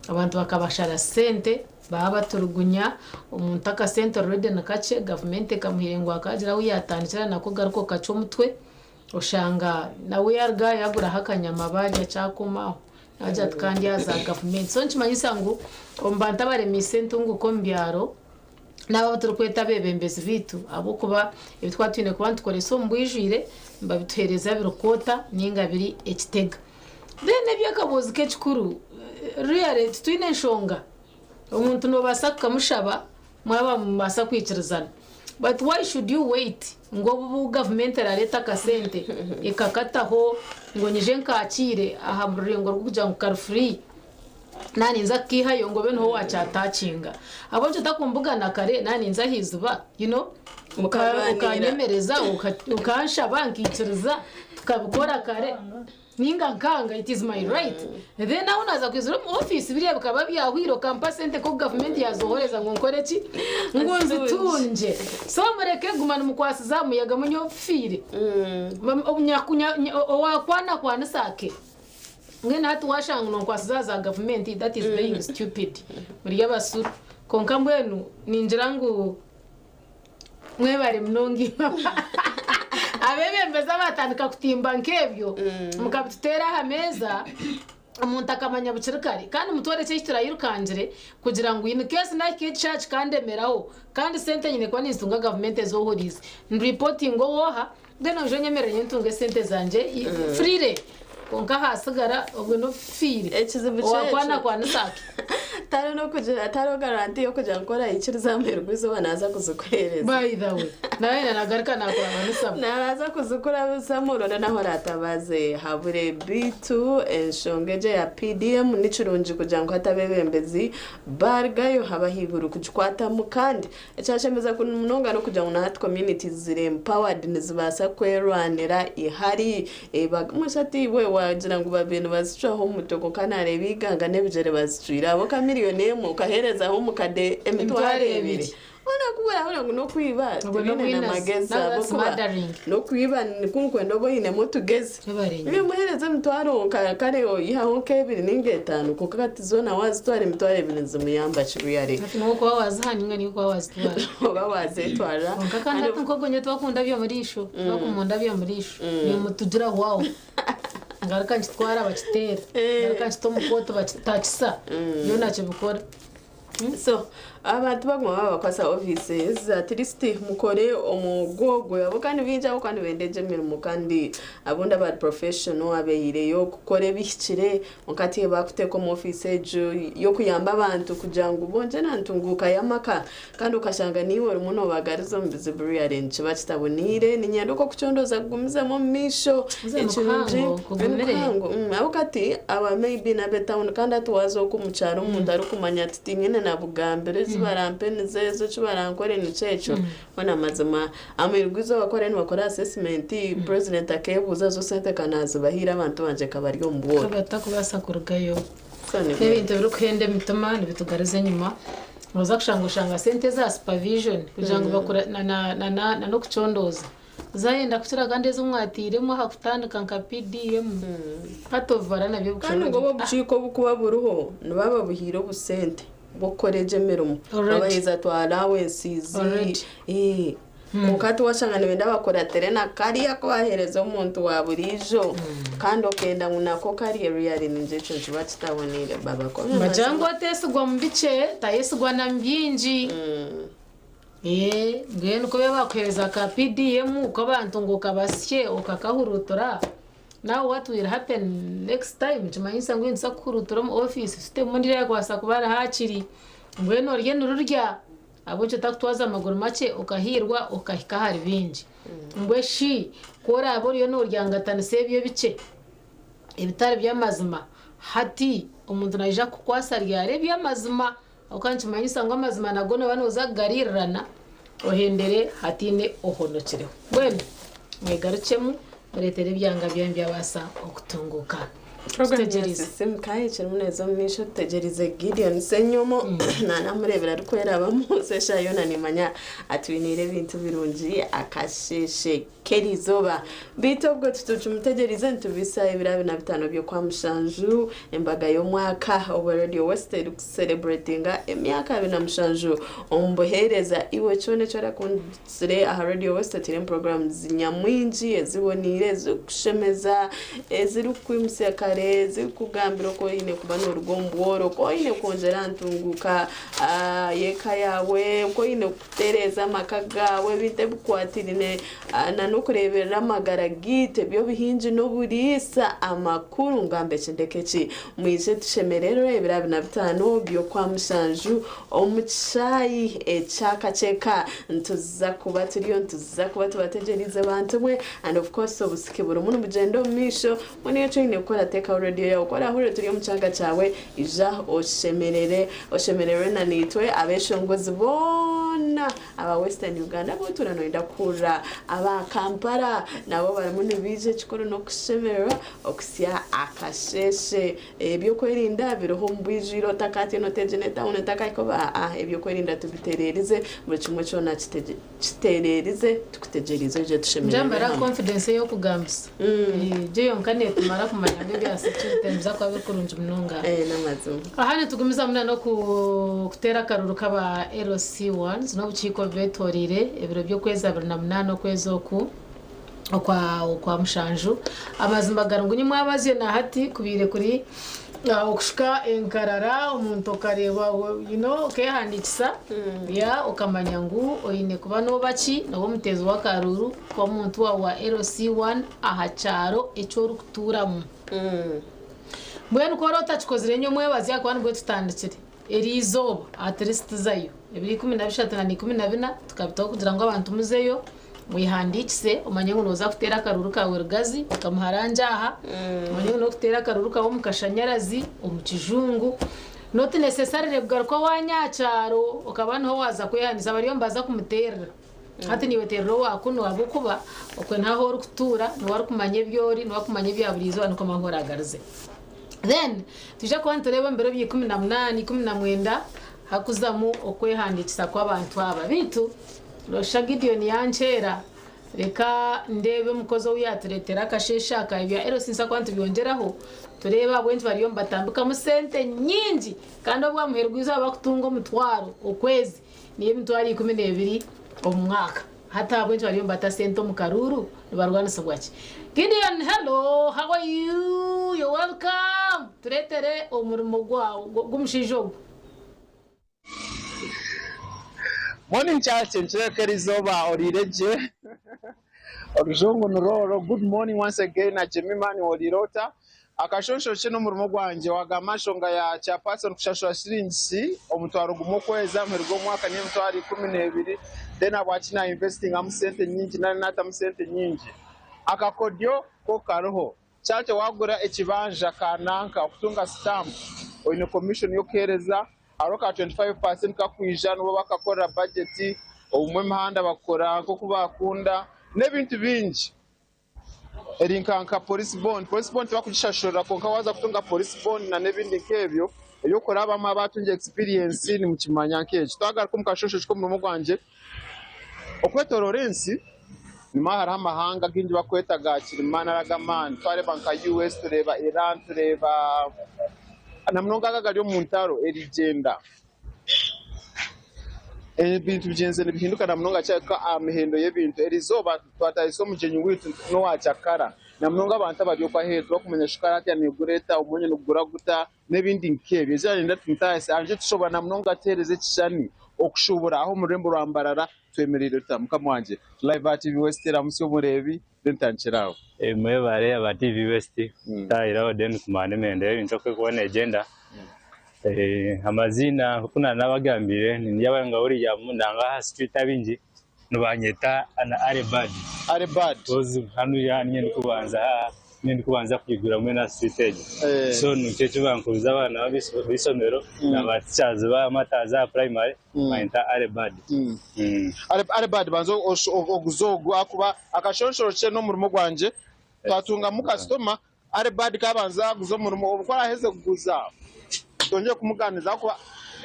Abantu bakabashara sente baabaturiginya, omuntu akasente already ni kakye, gavumenti ekamuhire ngu akaagira ahu yaatandikira nako garuka okacwa omutwe, oshanga nawe yaaruga yaaguraho akanyama baarya kyakoma aho. Naagira ati ka ndye aha za gavumenti. So nikimanyisa ngu omu bantu abaremiise entunguuka omu byaro, n'abo abu turikweta abeebembezi baitu ahabw'okuba ebi twaba twine kuba nitukoresa omu bwijwire nibabituheereza biri kwota nainga biri ekitega. Then eby'akaboozi k'ekikuru really titwine nshonga, omuntu noobaasa kukamushaba mwaba nimubaasa kwikirizana but why should you wait ngu obu gavumenti eraareeta akasente ekakataho ngu nyije nkaakiire aha rurengo rw'okugira ngu kari free. Naninza kukihayo ngu obe niho wakyatakinga ahabw'enki otakumbugana kare naninza aha iziba you know okanyemereza okanshaba nkaikiriza tukabikora kare ninga nkanga it is my right then ahu naza kwizira omu office biriya bikaba byahwire okampa sente nkoku gavumenti yazohoreza ngu nkore ki ngu nzitungye so mureke kuguma nimukwasiza aha muyaga munye ofiire owakwana akwanise ake. Mbwenu hati washanga ngu nonkwasiza aha za gavumenti that is being stupid muri abasuru kwonka mbwenu ningira ngu mwebare munonga imwe abebembezi abatandika kutimba nk'ebyo mukabituteera aha meeza omuntu akamanya bukiri kare kandi mutworekye eki turayirukangire kugira ngu in case nahika ekishaaha kikandemeraho kandi sente nyine kuba ninzitunga gavumenti ezohoriize niripotinga owooha Mbwenu oije onyemerere nyowe ntunge esente zangye freely kwonka hasigara obwe n'ofiire Ekizibu kyekyo. owakwana akwanisa ake. Tariho n'okugira tariho guarantee y'okugira ngu ku orahikiriza aha muheru gw'eizooba naaza kuzikuheereza. By the way nawe nagaruka nakuraganisamu. Naaza kuzikurabizamu orore n'ahu oraatabaaze habure beitu enshonga egyo eya PDM ni kirungi kugira ngu hati abeebembezi baarugayo abahaiguru kugikwatamu kandi Ekyashemeza munonga n'okugira ngu na hati communities ziri empowered nizibaasa kwerwanira ihari. Mbwenu hati iwe waagira ngu babaire nibazicwaho omutwe kwonka naareeba eiganga n'ebigyere bazicwire ahabw'okuba nka miriyoni emwe okaheerezaho omukadde emitwaro ebiri. Hoona ku orahurira ngu n'okwiba tibiine na magezi ahabw'okuba n'okwiba ku orikwenda obe oinemu otugezi. Nibamuheereza emitwaro nka kare oihaho nk'ebiri nainga etaano kwonka hati zoona waazitwara emitwaro ebiri nizimuyamba ki really? Hati niwe orikuba waaziha nainga niiwe orikuba waazitwara? Oba waazetwarira. Kwonka kandi hati nk'ogwo nyowe tibakunda by'omuriisho, tibakumunda by'omuriisho. Nimutugira wawu. Ngaruka nkitwara bakiteera, ngaruka nkita omu kooti bakitakisa, byona kibikora. So abantu baguma babakwasa offices at least mukore omwogo ogwo ahabw'okuba nibaingi ahabw'okuba nibenda egyo emirimo kandi abundi abari professional abehireyo kukora ebihikire kwonka hati bakuteeka omu office egyo y'okuyamba abantu kugira ngu bongyere aha ntunguuka y'amaka kandi okashanga naiwe orimu nobagariza omu bizibu really nikiba kitaboniire niinyenda okwo okucondooza kugumizemu omu maisho ekirungi Muhango ahabw'okuba hati aba may be n'abe tawuni kandi hati waaza okwo omu kyaro omuntu arikumanya ati tinyine na bugambiro ezi barampe nizo ezo eki barankore nikyo ekyo hoona mazima aha muheru gw'eizooba ku bariyo nibakora assessment president akeebuuza zo sente ka naazibahaire abantu bangye ka bari omu bworo. Batakubaasa kurugayo. N'ebintu ebirikuhenda emitima nibitugariza enyima. Nooza kushanga oshanga sente eza supervision kugira ngu bakura na n'okucondooza. Zaayenda kukira kandi ezi mwatairemu aha kutandika nka PDM. Hati obubara nabyo Kandi ngu obu obukiiko obukuba buriho nibaba babuhaire obusente bw'okukora egyo emirimo. Babaheeza twa allowances. Kwonka hati washanga nibenda bakuratire na kariya aku waheereza omuntu wa buriijo kandi okenda ngu nako karye really ningira ekyo nikiba kitaboneire. Nibagira ngu oteesigwa omu bikye tayesigwa na mu bingi. Eeh mbwenu ku bakuheereza ka PDM k'abantu ngu okabasye okakahuruutura, now what will happen next time nikimanyisa ngu nituza kukuhuruutura omu ofiisi tutemu ondiijo arikubaasa kuba ari hakiri mbwenu orye nirurya ahabw'enki otakutwaza amaguru makye okahiirwa okahika ahari bingi. Mbwenu shi ku oraabe oriyo nooryangatanisa ebyo ebikye ebitari by'amazima hati omuntu naija kukukwasa ryari eby'amazima? Ahabw'okuba nikimanyisa ngu amazima nago nooba nooza kugariirirana ohendere hataine ohonokireho. Mbwenu mwegarukyemu mureetere ebyanga byanyu byabaasa okutunguuka. Program ya Tutegyereize. Sisimuka ekirimu neeza omu maisho tutegyereize Gideon Ssenyomo nanamureebera arikwerabamu so eshaaha yoona nimanya atwiniire ebintu birungi akasheeshe k'eriizooba. Beitu obwo tutukimutegyereize nitubiisa ebiro abiri na bitaano by'Okwamushanju embaga y'omwaka obu Radio West erikusereburetinga emyaka 27 omu buheereza. Iwe kyona eki orakunzire aha Radio West oteiremu programs nyamwingi eziboneire, ezirikushemeza, ezirikukwimutsya kare, ezirikukugambira oku oine kuba nooruga omu bworo, oku oine kwongyera aha ntunguuka y'eka yaawe, oku oine kutereeza amaka gaawe, ebintu ebikwatiraine n'okureeberera amagara gaitu, eby'obuhingi n'oburiisa, amakuru ngambe eki ndeke eki. Mwije tushemererwe ebiro 25 by'Okwamushanju omu kishaayi eky'akakyeka. Nituza kuba turiyo, nituza kuba tubategyereize bantu mwe and of course obusiki burimu nibugyenda omu maisho. Mbwenu iwe eki oine kukora teekaho rediyo yaawe ku oraahurire turi omu kyanga kyawe ija oshemerere, oshemererwe na naitwe abeshongozi boona aba Western Uganda abu otuura noyenda kuhurira. Aba Kampala nabo barimu nibaija ekikuru n'okushemererwa okuhitsya akasheeshe. Eby'okwerinda biriho omu bwijwire otakatiina oti egi n'etawuni otakahika obu aa ebyokwerinda tubitereerize buri kimwe kyona kitereerize tukutegyereize oije tushemererwe Njambara hamwe. confidence ey'okugambisa. Egyo yonka netumara kumanya ngu ebya security nibiza kuba biri kurungi munonga. N'amazima. Aha nitugumizamu na n'okuteera akaruru k'aba LC ones n'obukiiko obubeetoreire ebiro by'okwezi 28 okwezi oku. Okwa okwa mushanju. Amazima gari ngu nimwabazyo na hati kubaire kuri okushuka enkarara omuntu okareeba you know okehandiikisa yeah okamanya ngu oine kuba nooba ki nooba omuteezi w'akaruuru k'omuntu waawe wa LC1 aha kyaro eki orikutuuramu. Mbwenu ku oraba otakikozire nyomwebazi ahakuba nibwo tutandikire. Eri izooba at least zayo ebiro 13 na 14 tukabitaho kugira ngu abantu muzeyo mwehandiikise omanye ngu nooza kuteera akaruuru kaawe Rugazi okamuharangye aha, omanye ngu n'okuteera akaruuru kaawe omu Kashanyarazi, omu Kijungu. Not necessarily kugaruka owa nyakyaro okaba niho waaza kwehandiikisa bariyo nibaza kumuteerera. Hati naiwe teerera owa kunu ahabw'okuba okwe niho ahu orikutuura, niwe arikumanya ebi ori, niwe arikumanya ebya buri izooba nikwo omanye ahu oraagarize. Then twija kuba nitureeba omu biro bya 18, 19 hakuzamu okwehandiikisa kw'abantu aba. Beitu noshusha Gideon yankyeera, reka ndeebe omukozi ou yaatureetera akasheeshe aka, ebya LC nituza kuba nitubyongyeraho tureebe ahabw'enki bariyo nibatambikamu sente nyingi kandi obwo aha muheru gw'eizooba bakutunga omutwaro okwezi niyo emitwaro 12 omu mwaka. Hati ahabw'enki bariyo nibata sente omu karuuru? Nibarwanisibwa ki? Gideon, hello, how are you? You're welcome. Tureetere omurimo gwawe gw'omushaija ogu. Morning church, nikireebeka erizooba oriire gye. Orujungu nirwo orwo. Good morning once again na Jemima niiwe oriire ota? Akashonsho ki n'omurimo gwangye wagamba aha nshonga ya chairperson kushashura shillings 10,000 okwezi aha muheru gw'omwaka niyo 12,000 then ahabwaki na investingamu sente nyingi nari natamu sente nyingi. Akakodyo ko kariho. Kyakyo wagura ekibanja kananka okutunga stamp oine commission y'okuhereza hariho ka 25% kakwija nibo bakakorera budget obumwe emihanda bakora nk'oku bakunda n'ebintu bingi. Eri nka nka police bond, police bond tibakugishashurira kwonka waaza kutunga police bond na n'ebindi nk'ebyo eby'okurabamu abaatunga experience nimukimanya nk'ekyo. Twagaruka omu kashonsho k'omurimo gwangye, okwetoroora ensi nimwo hariho amahanga againgi barikweta ga kirimaani nari ag'amaani. Twareeba nka US, tureeba Iran, tureeba na munonga aga agari omu ntaro erigyenda. Ebintu bigyenzire nibihinduka na munonga kyahika aha mihendo y'ebintu. Erizooba twatahisa omugyenyi waitu n'owa kyakara na munonga abantu abari okwo aheeru tibakumanya shukaari hati neegura eta, omwonyo nigugura guta n'ebindi nk'ebyo. Eizooba niinyenda tumutahise aije tushobora na munonga atuheereze ekishushani okushubura aho omu rurembo rwa Mbarara twemereire tuta. Mukama wangye, Live aha TV West eramutsya omureebi then ntandikire aho. Mwebare aba TV West kutahiraho then kumanya n'emihendo y'ebintu oku erikuba negyenda. Amaziina nk'oku nanabagambiire nindyaba nga buriya nanga aha street abaingi nibanyeta na Early Bird. Early Bird. Because hanuya niinye ndikubanza niinye ndikubanza kwigura mbwenu aha street egyo. So nikyo eki bankubiza abaana b'eishomero na ba teachers bamwe aha primary banyeta Early Bird. Early Bird banza oguze ogu ahakuba akashonshoro kye n'omurimo gwangye twatungamu kasitoma. Aribad kabanza aguza omurimo obu ku araheze kuguza twongere kumuganiriza ahakuba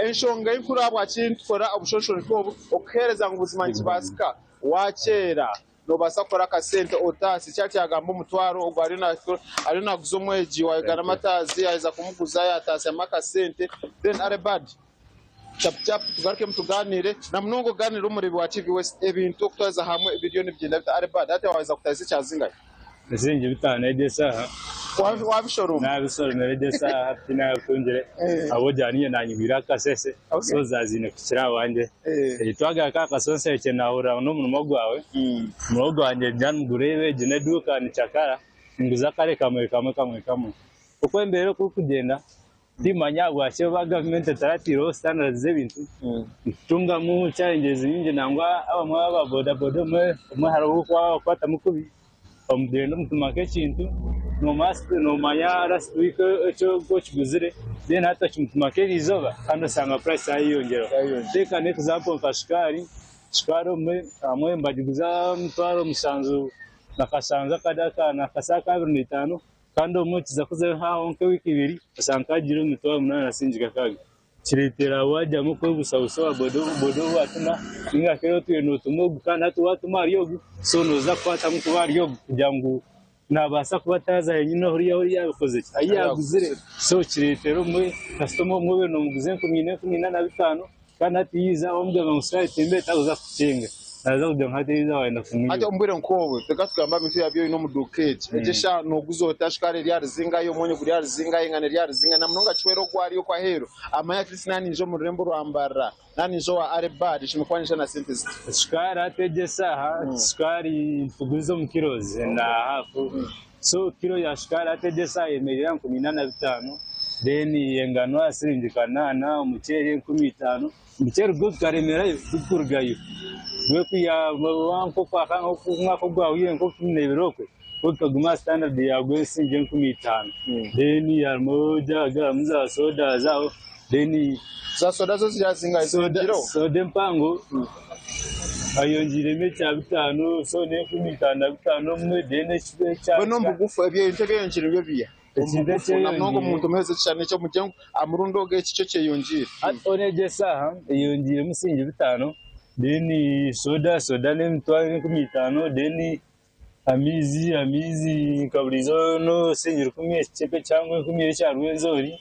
enshonga enkuru ahabwaki nitukora obushonshorekye obu okuheereza ngu buzima nikibaasika wakyera nobaasa kukora akasente otaase kyaba kyagamba omutwaro ogu ariyo naguza omwegi wa Uganda Martyrs yaheza kumuguza yataasyamu akasente then Aribad chapu chapu tugarukemu tugaaniire na munonga ogaaniire omureebi wa TV West ebintu okutwariza hamwe biriyo nibigyenda bita Aribad hati waheza kutaasa ekyazingahi? Esiringi bitaano egyo esaaha. Wabishoroma? Nabisoromera egyo esaaha hati tinabitungire ahabw'okugira niinye nanyigwire akasese so zaziine kuhikira aha wangye. Twagaruka aha kasonserekye nahurira ngu n'omurimo gwawe, omurimo gwangye ngira nigureeba egi n'eduuka nikyakara ninguza kare kamwe kamwe kamwe kamwe. Oku embeera oku erikugyenda Timanya ahabwaki oba gavumenti etarataireho standards z'ebintu. Nitutungamu challenges nyingi nangwa abamwe aba boda boda omwe hariho obu wabakwatamu kubi omugyenda omutuma nk'ekintu nomanya last week eki okiguzire then hati okimutuma nk'erizooba kandi osanga price yayeyongyeraho. Take an example nka shukaari, shukaari obumwe nibagiguza emitwaro mushanju na kashanju akasaaha abiri n'eitaano. Kandi obumwe kiza kuzayo haaho nk'ewiiki ibiri oshanga kaagiire omu mitwaro munaana na siringi kakaaga. Kireetera waagiramu kwebusabusa owa boda boda ou waatuma nainga hati otwire nootuma ogu kandi hati waatuma ahari ogu so nooza kukwatamu kuba ahari ogu kugira ngu naabaasa kuba ataaza henyine huriya ahu yaabikozire ki ahu yaaguzire. So kireetera obumwe kasitoma obumwe obaire noomuguza enkumi ina enkumi ina na bitaano Kandi hati yaija wamugamba ngu sikaari tembe takuza kukucenga naza kugira ngu hati eriizooba wayenda kumwiba. Hati omu bwire nk'obwo reka tugambe aha bintu ebi oine omu duuka egi. Egi eshaaha nooguza ota shukaari eri aha ruzingayo, omwonyo guri aha ruzingayo, engano eri aha ruzinga na munonga kihwera ogwo ari okwo aheeru amanye at least naaba niija omu rurembo rwa Mbarara, naaba niija owa Are Bar nshemereire kuba niija na sente ziti. Shukaari hati egi eshaaha shukaari nituguza omu kilos na hafu so kilo ya shukaari hati egi eshaaha eyemereire aha nkumi ina na bitaano. Then engano aha siringi kanaana, omuceeri 5000. Omuceeri gwo gukaremerayo tigukurugayo. Gwe kwiha nk'omwaka ogwahweire nk'oku 12 okwe, gwo gukaguma aha standard yagwo esiringi 5000. Then harimu jaaga, harimu za soda zaaho, then. Za soda zo ziri aha zingahi? Ziyongiireho? Soda empango bayongiiremu ekya bitaano, so n'55,000 omwe, then ekya. Mbwenu omu bugufu ebintu ebyeyongiire nibyo biiha? Omu bugufu na munonga omuntu omuheereza ekishushani eki omugye ngu aha murundi ogu eki kyo kyeyongyeire. Hati hoona egyo esaaha eyongyiremu siringi bitaano, then soda, soda n'emitwaro 50,000, then amaizi, amaizi nka buriijo no siringi rukumi ekicebe cyangwa 20,000 ekya Rwenzori,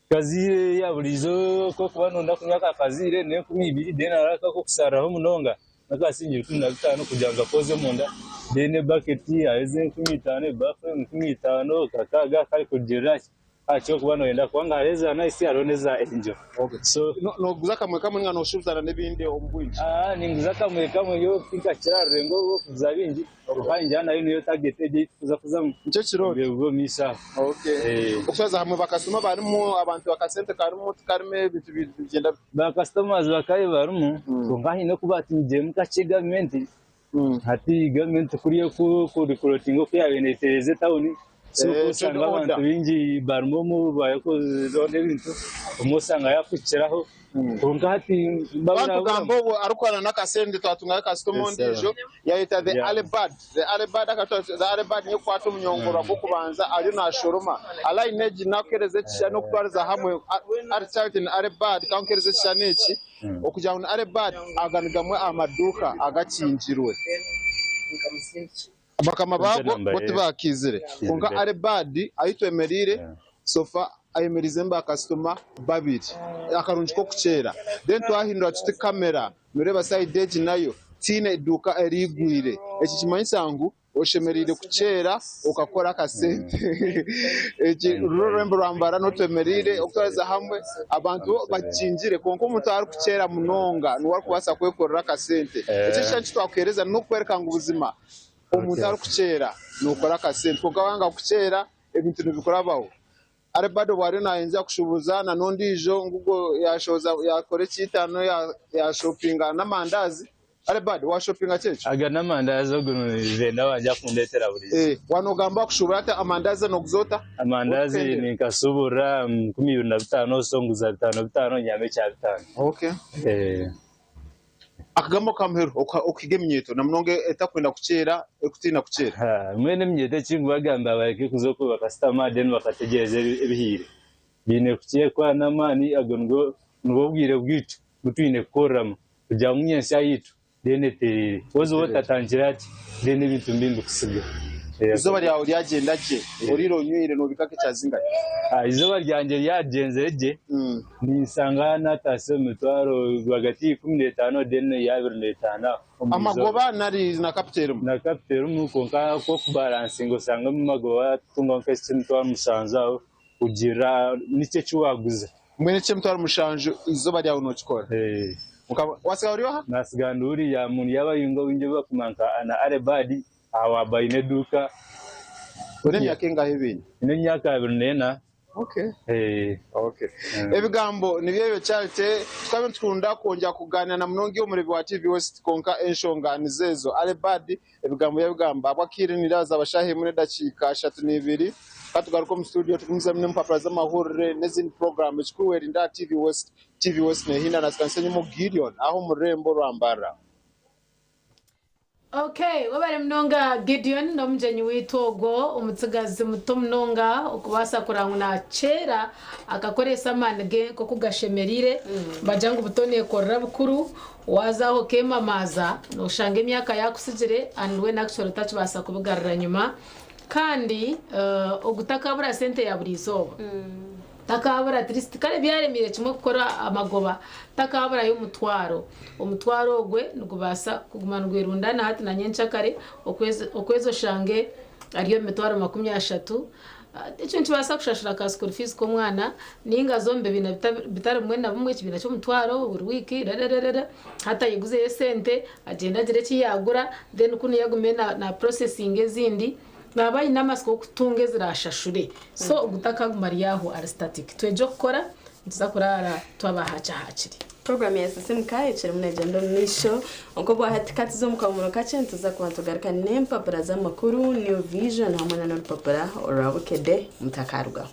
kaziire ya buriijo ku orikuba noyenda kunywa aka kaziire n'20,000 then hariho aka ak'okushariraho munonga n'aka siringi 15 kugira ngu kakwoze omunda, then ebaketi hariho ez'enkumi itaano, ebafu 50,000, kakaaga kare kurugiirira aha ki orikuba noyenda kubanga hariho eza nayisi hariho n'eza enjo. So Nooguza kamwe kamwe ninga nooshuubuzana n'ebindi omu bwingi? Ninguza kamwe kamwe nyowe tinkakira aha rurengo rw'okuguza bingi kwonka ningira nayo niyo target egyo ei turikuza kuzamu Nikyo kirooto? omu biro by'omu maisho aho. Okutwariza hamwe bakasitoma barimu, abantu akasente karimu tikarimu ebintu nibigyenda bita? Ba customers bakaabe barimu kwonka haine oku baatungiremu kakye gavumenti. Hati gavumenti kuri eku recruitinga oku yaabaire neetereeza etawuni so Eh, oshanga trade abantu order. baingi barimu omu barikuronda ebintu omwe osanga yakuhikiraho kwonka hati Twatugamba obwo arikukwana n'akasente twatungayo kasitoma ondiijo yayeta the early bird. The early bird akatwara the early bird niyo kukwata omunyongorwa gw'okubanza ariyo naashoroma. Line egi nakuheereza ekishushani okutwariza hamwe Ari Charlton early bird kankuheereza ekishushani eki okugira ngu ni early bird aga ni gamwe aha maduuka agakingirwe. Bakama baago bo tibaakiizire. Kwonka early bird ahu twemereire so far ayemereizemu baakasitoma babiri. Akarungi k'okukyera. Then twahindura tuti kamera nooreeba sayidi egi nayo tihaine eduuka eriigwire. Eki nikimanyisa ngu oshemereire kukyera okakora akasente. Eki ruri orurembo rwa Mbarara niho twemereire okutwariza hamwe abantu bo bakingire kwonka omuntu arikukyera munonga niwe arikubaasa kwekorera akasente. Eki ekishushani eki twakuheereza n'okworeka ngu buzima omuntu arikukyera nookora akasente kwonka waayanga kukyera ebintu nibikurabaho. Aribado obu ariyo naayenzya kushuubuza na n'ondiijo ngu ogwo yaashohoza yaakora eky'eitaano yaashopinga n'amandazi. Aribado waashopinga ki ekyo? Aga n'amandazi ogu venda wangye akundeetera buriijo. Waaba noogamba wakushuubura ata amandazi nooguza ota? Amandazi Orikukendera. ninkashuuburira 25,000 so nguza bitaano bitaano nyame ekya bitaano. Okay. Akagambo akamuheru okuhiga eminyeeto na munonga etakwenda kukyera erikutiina kukyera. Mbwenu eminyeeto eki nkubagambira bareke kuza okwe bakashutama then bakategyereza ebihiire. Baine kukyekora n'amaani ago nibwo nibwo bwire bwaitu obu twine kukoreramu kugira ngu nyentsya yaitu then etereere. Waza otatandikire hati then ebintu nibiba nibikusiga. Eizooba ryawe ryagyenda gye, oriire onywire noobika nk'ekya zingahi? Eizooba ryangye ryagyenzire gye, ninsanga naataasya omu mitwaro rwagati ya 15 then eya 25 aho omu izooba. Amagoba nari na capital erimu? Na capital erimu kwonka ku orikubalansinga oshangamu amagoba tutungaho nk'emitwaro mushanju aho kugira niki eki waaguza. Mbwenu eky'emitwaro mushanju eizooba ryawe nookikora? Mukama, Waasiga ori oha? Naasiga ndi uriya muntu yaaba ari nk'owingi ou barikumanya nka na Alebadi aha waaba aine eduuka. Oine emyaka engahi ebiine? Nyine emyaka 24. Okay. Okay. Ebigambo nibyo ebyo Charity, tukaba nitukunda kwongyera kugaanira na munonga iwe omureebi wa TV West kwonka enshonga nizo ezo. Alebadi Ebigambo yabigamba ahabw'akaire niraba zaaba shaaha emwe n'edakiika ashatu n'ibiri. Ka tugaruke omu studio tugumizemu n'empapura z'amahurire n'ezindi puroguraamu. Ekikuru werinde aha TV West. TV West nehinda na Sikansenyimo Gideon aha omu rurembo rwa Mbarara. Ok, webare munonga Gideon n'omugyenyi waitu ogwo omutsigazi muto munonga okubaasa kureba ngu nakyera akakoresa amaani ge nk'oku gashemereire. Nibagira ngu buto nekorera bukuru. Waaza aho okeemamaaza, nooshanga emyaka yaakusigire and weena actually otakibaasa kubigarura nyima. Kandi ogu takaabura sente ya buri izooba. Takaabura at least kare byaremiire kimwe kukora amagoba, takaaburayo omutwaro. Omutwaro ogwe nigubaasa kuguma nigwerundana hati na nyenkyakare, okwezi oshange ari omu mitwaro 30. Ekyo nikibaasa kushashura ka school fees k'omwana ninga aze omu bibiina bitari bimwe na bimwe, ekibiina ky'omutwaro buri wiiki rerererere hati ayiguzeyo esente agyende agire eki yaagura then kunu agume na processinga ezindi naaba aine amatsiko g'okutunga eziraashashure so ogu takaguma ari aho ari static. Twegye okukora nituza kuraara twaba haakye haakiri. Puroguraamu ya Sisimuka ekirimu neegyenda omu maisho. Nk'obwa hati ka tuze omu kahuumuro kakye nituza kuba nitugaruka n'empapura z'amakuru, New Vision hamwe na n'orupapura orwa Bukedde. Mutakarugaho.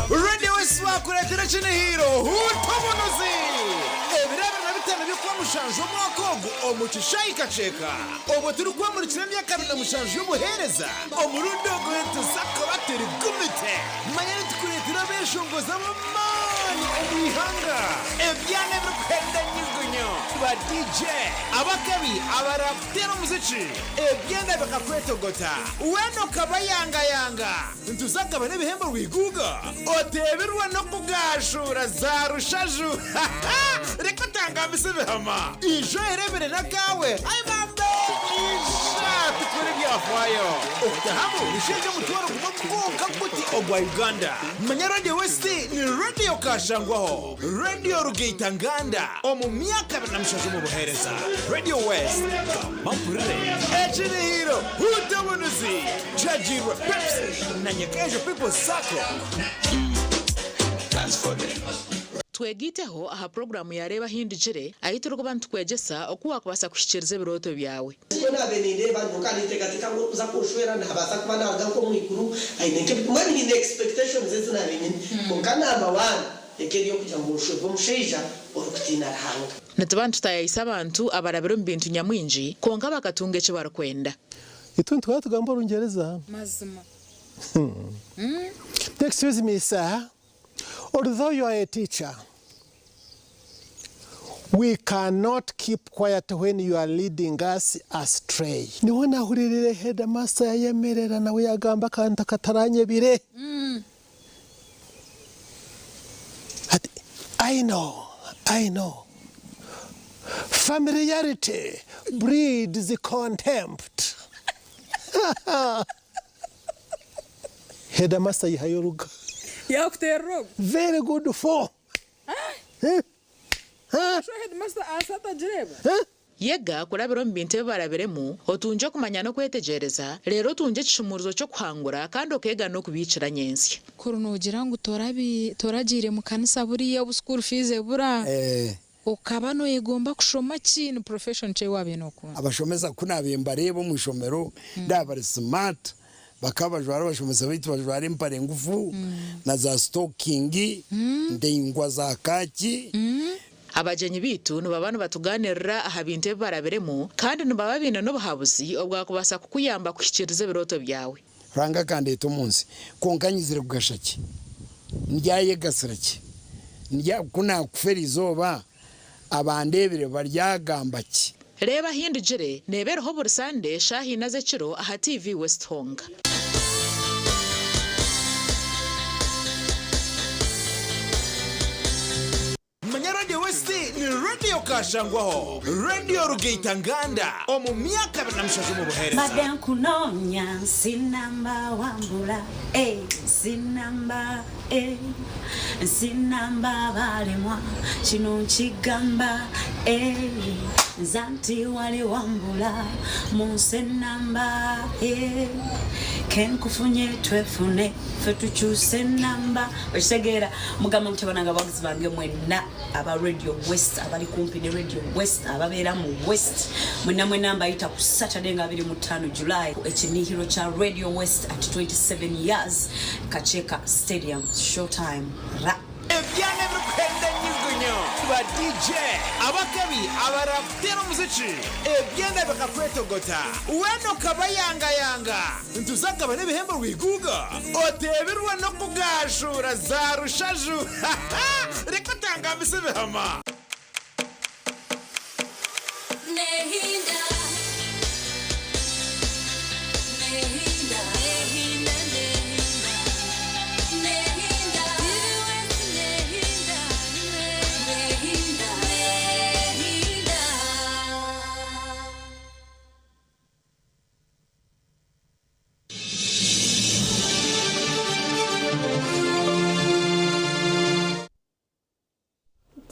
Radio West bakureetera ekinihiiro Huuta Obunuzi! Ebiro 25 by'Okwamushanju omwaka ogu omu kishaayi Kakyeka obwo turikwemurikira emyaka 27 y'obuheereza, omurundi ogu nituza kuba turi gumite. Manya nitukureetera abeeshongozi ab'amaani omu ihanga, ebyana ebirikuhenda nyugunyu, ba DJ, abakabi abaraakuteera omuziki, ebyana bikakwetogota weena okabayangayanga. Nituza kugabana ebihembo rwiguuga oteebirwe n'okugaashuura za rushaju. Reka otangambise ebihama. Ija oyereebere n'akaawe. Ai bambe! Ija tukore ebyafaayo. Okutahamu nisheija omutwaro gumwe gwonka guti ogwa Uganda. Manya Radio West ni Radio Kashangwaho, Radio Rugaita Nganda omu myaka 27 omu buheereza. Radio West, gamba mpurire. Ekirihiro, Huuta Obunuzi! Kiragiirwe Pepsi na Nyakaijo People's Sacco. Twegaiteho aha puroguraamu ya Reeba Ahindukire ahu turikuba nitukwegyesa oku waakubaasa kuhikiiriza ebirooto byawe. Nikwo naabaire nindeeba nyowe nkaba ninteekateeka ngu orikuza kunshwera naabaasa kuba naaruga nk'omu iguru aine nk'ebi mbwenu nyine expectations ezi naabaire nyine kwonka number one eka eri ey'okugira ngu nshwerwe omushaija orikutiina Ruhanga. Nituba nitutaayaayisa abantu abarabire omu bintu nyamwingi kwonka bakatunga eki barikwenda. Itwe nituhora tugamba Orungyereza. Mazima. Excuse me sir, although you are a teacher, we cannot keep quiet when you are leading us astray. Niho nahuriirire headmaster yayemerera nawe yagamba akantu akataranyebire. Ati, I know, I know. Familiarity breeds contempt. Headmaster yihayo oruga. Yakuterera ogu. Very good for. Eh? Sho headmaster asa atagireba. Eh? Yega kurabira omu bintu ebi barabiremu, otungye okumanya n'okwetegyereza, reero otungye ekishumuurizo ky'okuhangura kandi okeega n'okubiikira nyentsya. Kuri noogira ngu toragiire mu kanisa buriya obu school fees ebura, okaba nooyegomba kushoma ki? Ni profession ki ei waabaire nookunda? Abashomesa ku naabaire mbareeba omu ishomero ndaaba bari smart, bakaba bajwara abashomesa baitu bajwara empare ngufu na za sitokingi ndaingwa za kaaki. Abagyenyi baitu nibaba nibatugaaniirira aha bintu ebi barabiremu kandi nibaba baine n'obuhabuzi obwakubaasa kukuyamba kuhikiiriza ebirooto byawe. Ruhanga akandeeta omu nsi, kwonka nyizire kugasha ki? Ndyayegasira ki? Ndya, ku naakufa eri izooba, abandeebire baryagamba ki? Reeba Ahindugire neeba eriho buri Sande shaaha ina z'ekiro aha TV West honka. Manya Radio West ni Radio Kashangwaho, Radio Rugaita Nganda omu myaka 27 omu buheereza. Mbadde nkunoonya nsinamba wambula, eh, nsinamba, eh, nsinamba balemwa kino nkigamba, eh, nze anti wali wambula mu nsi ennamba, eh, kenkufunye twefune ffe tukyuse ennamba. Okitegeera? Mugamba mutya banange abawagizi bange mwenna aba Radio West, abali kumpi ne Radio West, ababeera mu West, mwenna mwenna mbayita ku Saturday nga 25 July, ekinihiro kya Radio West at 27 years, Kakyeka Stadium, showtime ra. Ebyana ebirikuhenda enyugunyu, ba DJ abakabi abarakuteera omuziki, ebyana bikakwetogota, weena okabayangayanga. Nituza kugabana ebihembo rwiguuga oteebirwe n'okugaashuura za rushaju. Reka otangambise ebihama.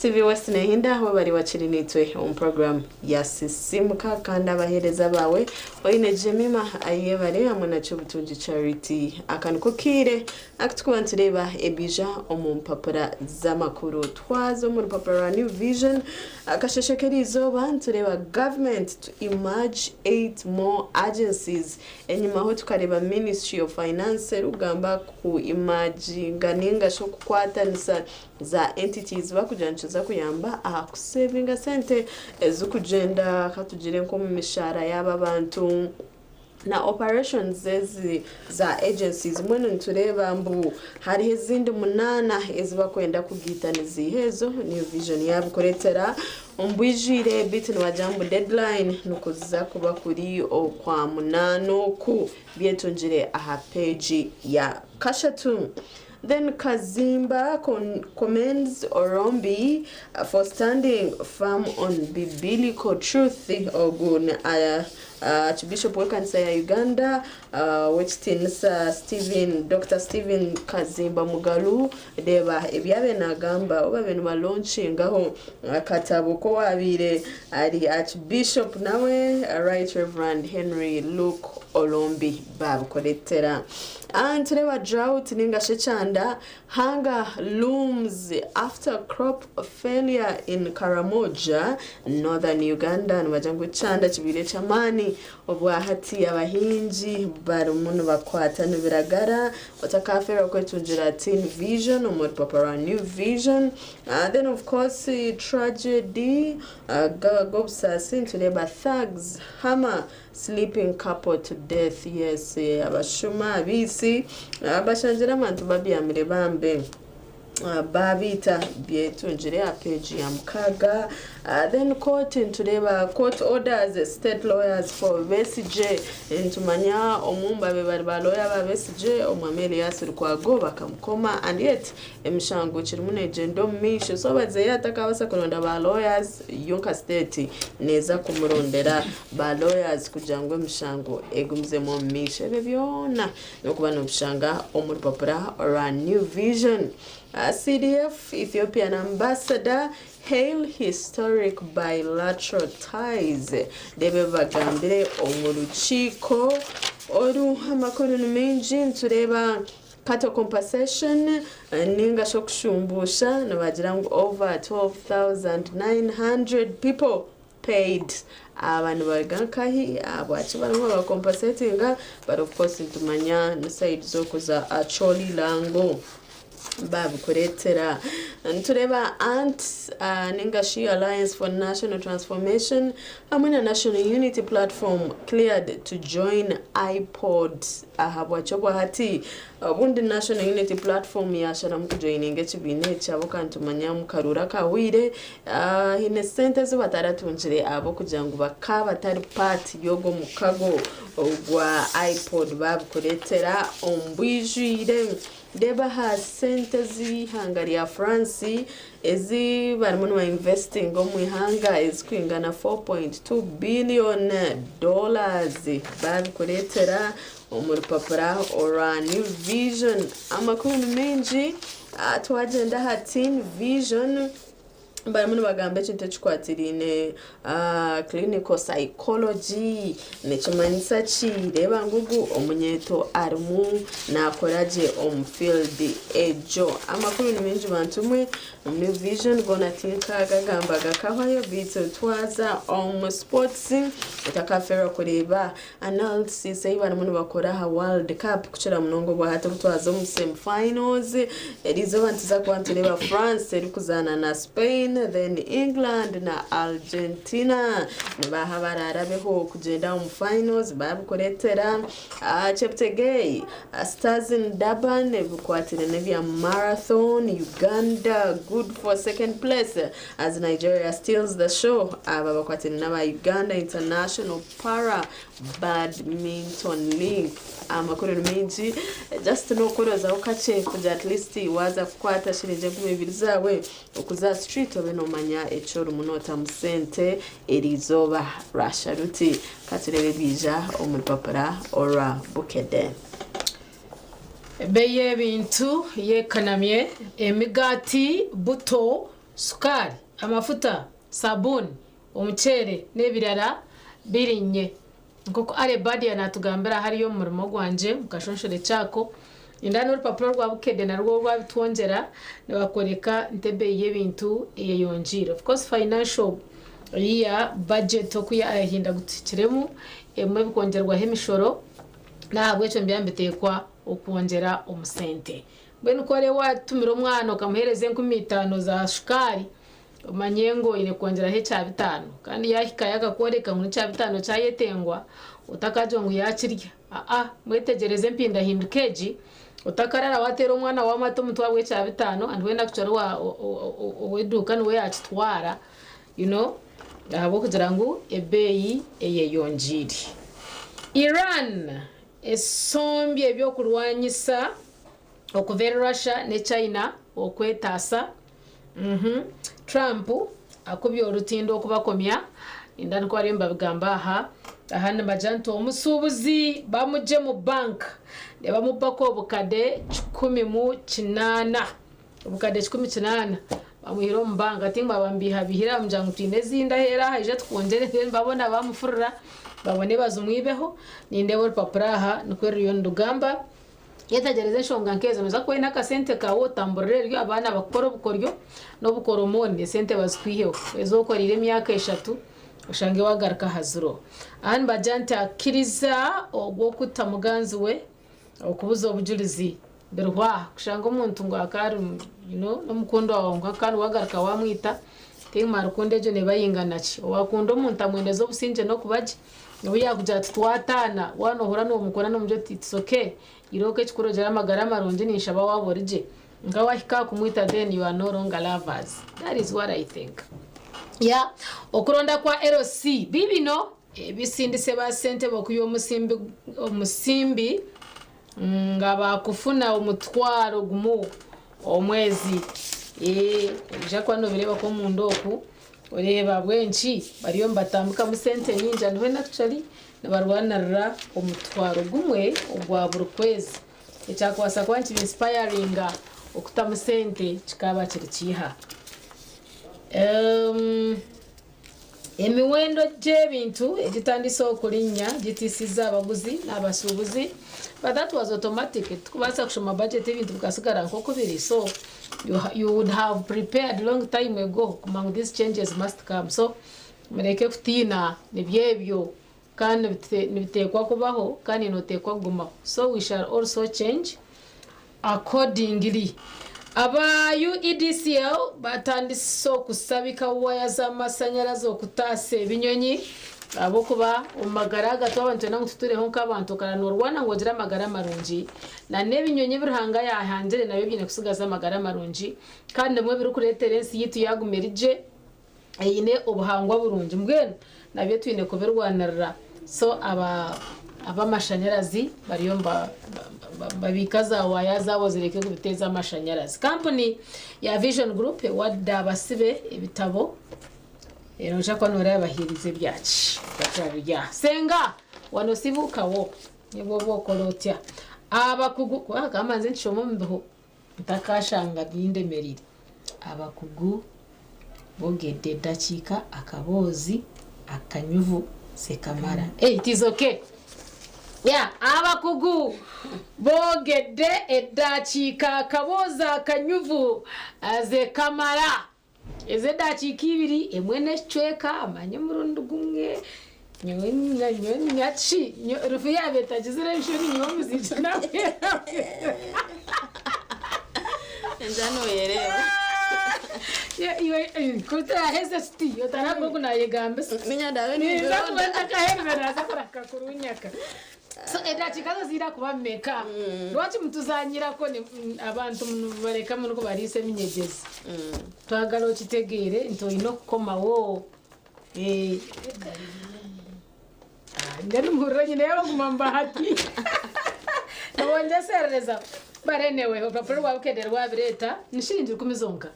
TV West nehinda aho bari wakiri nitwe omu program ya Sisimuka kandi abaheereza baawe oine Jemima Ayebare hamwe na Kyobutungi Charity. Aka niko kaire aku turikuba nitureeba ebiija omu mpapura z'amakuru. Twaza omu rupapura rwa New Vision akasheshe k'eriizooba nitureeba government to emerge 8 more agencies. Enyimaho tukareeba Ministry of Finance erikugamba ku imaginga ninga shi okukwatanisa za entities bakugira nikiza kuyamba aha kusevinga sente ezikugyenda katugire nk'omu mishaara yaaba abantu na operations ezi za agencies. Mbwenu nitureeba mbu hariho ezindi munaana ezi bakwenda kugiita niziiha ezo New Vision yaabikureetera omu bwijwire beitu nibagira ngu deadline nikuza kuba kuri okwa munaana oku byetungire aha peegi ya kashatu. Then Kazimba commends Orombi for standing firm on biblical truth. Ogu ni Archbishop w'ekanisa ya Uganda ow'ekitiinisa Stephen, Doctor Stephen Kazimba Mugalu. Reeba ebi abaire naagamba obu babaire nibalaunchingaho akatabo k'owaabaire ari Archbishop nawe Right Reverend Henry Luke Orombi baabikureetera. Nitureeba drought ninga shi ekyanda, hunger looms after crop failure in Karamoja, Northern Uganda. Nibagira ngu ekyanda kibaire eky'amaani obwahati abahingi barimu nibakwata nibiragara. Otakafeerwa kwetungira Teen Vision omu rupapura rwa New Vision. Then of course tragedy g'obusaasi nitureeba thugs hammer Sleeping couple to death yes abashuma abaitsi bashangire abantu babyamire bambe babiita byetungire aha page ya mukaaga. Then court nitureeba court orders state lawyers for Besigye nitumanya omumbabe bari ba lawyer ba Besigye omwami Erias Lukwago bakamukoma and yet Emishango ekirimu negyenda omu maisho so Bazeeyi atakabaasa kuronda ba lawyers yo nka state neeza kumurondera ba lawyers kugira ngu emishango egumizemu omu maisho. Ebyo byona nokuba nobishanga omu rupapura rwa New Vision. CDF Ethiopian Ambassador. Hail historic bilateral ties. Reeba ebi bagambire omu rukiiko oru. Amakuru ni maingi nitureeba Cattle compensation ninga shi okushumbuusha nibagira ngu over 12,900 people paid. Aba nibaruga nkahi? Ahabwaki barimu nibabakompansetinga? But of course nitumanya ni side z'okuza Acholi Lango babikureetera. Nitureeba Ant ninga shi Alliance for National Transformation hamwe na National Unity Platform cleared to join IPOD. Ahabwaki obwahati obundi National Unity Platform yasharamu kujoininga ekibiina eki ahabw'okuba nitumanya omu karuuru akahweire haine sente ezi bataratungire ahabw'okugira ngu bakaba batari part y'ogwo mukago gwa IPOD babikureetera omu bwijwire. Reeba aha sente z'eihanga rya France ezi barimu nibainvesitinga omu ihanga ezirikwingana 4.2 billion dollars baabikureetera omu rupapura orwa New Vision. Amakuru ni maingi twagyenda aha Teen Vision. Barimu nibagamba ekintu ekikwatiraine clinical psychology nikimanyisa ki? Reeba ngugu omunyeeto arimu naakora gye omu field egyo. Amakuru ni maingi bantu mwe, omu New Vision goona tinkagagamba gakahwayo beitu twaza omu sports otakafeerwa kureeba Analysis ei barimu nibakora aha World Cup kukira munonga obwahati obu twaza omu semi finals. Eriizooba nituza kuba nitureeba France erikuzaana na Spain then England na Argentina. Nibaaha abaraarabeho kugyenda omu finals baabikureetera. Cheptegei, Stars in Durban ebikwatiraine n'ebya marathon, Uganda good for second place as Nigeria steals the show. Aba bakwatiraine n'aba Uganda International Para Badminton League. Amakuru ni maingi just n'okorozaho kakye kugira at least waaza kukwata shiringi 20 zaawe okuza aha street obe noomanya eki orimu nootamu sente eriizooba rwasha ruti. Ka tureebe ebiija omu rupapura orwa Bukedde. Ebeeyi y'ebintu yekanamye, emigaati, buto, sukaari, amafuta, sabuuni, Omuceere n'ebirara birinnye. Nk'oku Ale Badia naatugambira hariya omu murimo gwangye omu kashonshore kyako, nindeeba n'orupapura rwa Bukedde narwo rwabitwongyera nibakworeka nti ebeeyi y'ebintu eyeyongyeire. Of course financial year budget oku yahindagutikiremu ebimwe bikongyerwaho emishoro n'ahabw'ekyo nibiba nibiteekwa okwongyera omu sente. Mbwenu ku oreba waatumira omwana okamuheereza 5000 za shukaari, Omanye ngu oine kwongyeraho ekyabitaano. Kandi yaahikayo akakworeka ngu n'ekyabitaano kyayetengwa, otakaagira ngu yaakirya. Aa, mwetegyereze empindahinduka egi, otakarara waateera omwana waawe amate omutwe ahabw'ekyabitaano and when actually ow'eduuka niwe yaakitwara, you know, ahabw'okugira ngu ebeeyi eyeyongyeire. Iran esombye eby'okurwanyisa okuva eri Russia ne China okwetaasa. Trump akubye orutindo okubakomya ninda nikwo bariyo nibabigamba aha. Aha nibagira nti omusuubuzi bamugye mu bank nibamubako obukade 180. Obukade 180 bamwihire omu bank ati ngu babamubiihabiihire bamugira ngu twine ezindi aheeru aha ija tukwongyere then babona bamufurira babone bazimwibeho. Nindeeba orupapura aha nikwo ruriyo nirugamba. Yetegyereze enshonga nk'ezo. Nooza kuba oine akasente kaawe otamburire eryo abaana bakukore obukoryo n'obukoromooni esente bazikwiheho. Ezi okoreire emyaka eshatu oshange waagaruka aha ziro. Aha nibagira nti akkiriza ogw'okuta muganzi we okubuza obujurizi birihwa aha kushanga omuntu ngu akaba ari you know n'omukundwa waawe kwonka kandi waagaruka waamwita tiimara rukundo egyo neeba yingana ki? Owaakunda omuntu amwendeza obusingye n'okuba gye. N'obu yaakugira ati twataana, waaba noohurira noomukunda noomugira oti it's okay, irooko ekikuru ogire amagara marungi ninshaba waaba ori gye. Nka waahika aha kumwita then you are no longer lovers. That is what I think. Yeah, okuronda kwa LC bibino ebisindise ba ssentebe okuya omusimbi omusimbi Nga baakufuna omutwaro gumu omwezi. Eeh noija kuba noobireeba nk'omunda oku, oreeba ahabw'enki bariyo nibatambikamu sente nyingi and when actually nibarwanirira omutwaro gumwe ogwa buri kwezi. Ekyakubaasa kuba nikiba inspiringa okutamu sente kikaaba kiri kiiha? Emiwendo gy'ebintu egitandise okulinnya gitiisizza abaguzi n'abasuubuzi but that was automatic tikubaasa kushoma budget ebintu bikasigara nk'oku biri so you, you would have prepared long time ago kumanya ngu these changes must come so mureke kutiina nibyebyo kandi nibiteekwa kubaho kandi noteekwa kugumaho so we shall also change Accordingly, aba UEDCL batandise okusabika waya z'amasanyarazi okutaasa ebinyonyi ahabw'okuba omu magara aga twaba nitwenda ngu tutureho nk'abantu okara norwana ngu ogire amagara marungi na n'ebinyonyi ebi Ruhanga yahangire nabyo biine kusigaza amagara marungi kandi nimwo birikureetera ensi yaitu yaguma eri gye eine obuhangwa burungi mbwenu nabyo twine kubirwanirira so aba ab'amashanyarazi bariyo nibabiika za waaya zaabo zireke kubiteeza amashanyarazi. Kampuni ya Vision Group ewadde abasibe ebitabo noija kuba nooreeba bahiirize ebyaki turabirya. Senga wano sibuukawo nibwo oba okora otya? Abakugu ka mbanze nkishome omu bihu ntakashanga bindemereire. Abakugu Bogedde eddakiika akaboozi akanyuvu sekamara. Hey, it is okay. Yeah, abakugu boogedde eddakiika akaboozi akanyuvu zekamara. Ez'eddakiika ibiri emwe n'ekicweka manya omurundi gumwe nyowe nyowe nyaki rufu yaaba etagizire enshoni nyowe omuziigi nawe. Enjara noyereeba. Ku turaheze tuti otarabwa ogu nayegambisa. Niinya ndaabe Ninza kuba nimbironda. ntakaherire naaza kuraka kurunyaka. So edakiika zo ziine kuba meka? Lwaki mutuzanyirako abantu nimubareka murikubariisa eminyegyezi? Twagala okitegeere nti oine okukomawo. Mbwenu muhurire nyine yabaguma mubahati. Nibongyeserereza. But anyway, orupapura rwa Bukedde rwabireeta ni shiringi rukumi zonka.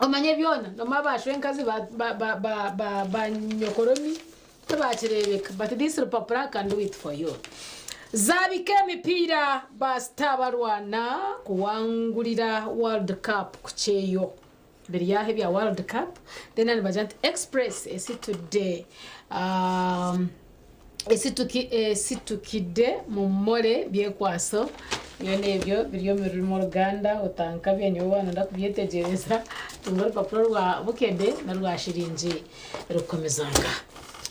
Omanye byona nomu abashwenkazi ba, ba, ba, ba, ba, ba nyokoromi tibakireebeka but this rupapura can do it for you. Zaabika emipiira ba star barwana kuwangurira World Cup ku kyeyo. Biri aho ebya World Cup then nibagira nti Express esitudde um, esitukidde mu Mole Byekwaso byona ebyo biri omu rurimi Oruganda otankabya nyowe waaba noyenda kubyetegyereza tunga orupapura rwa Bukedde n'orwa shiringi rukumi zonka.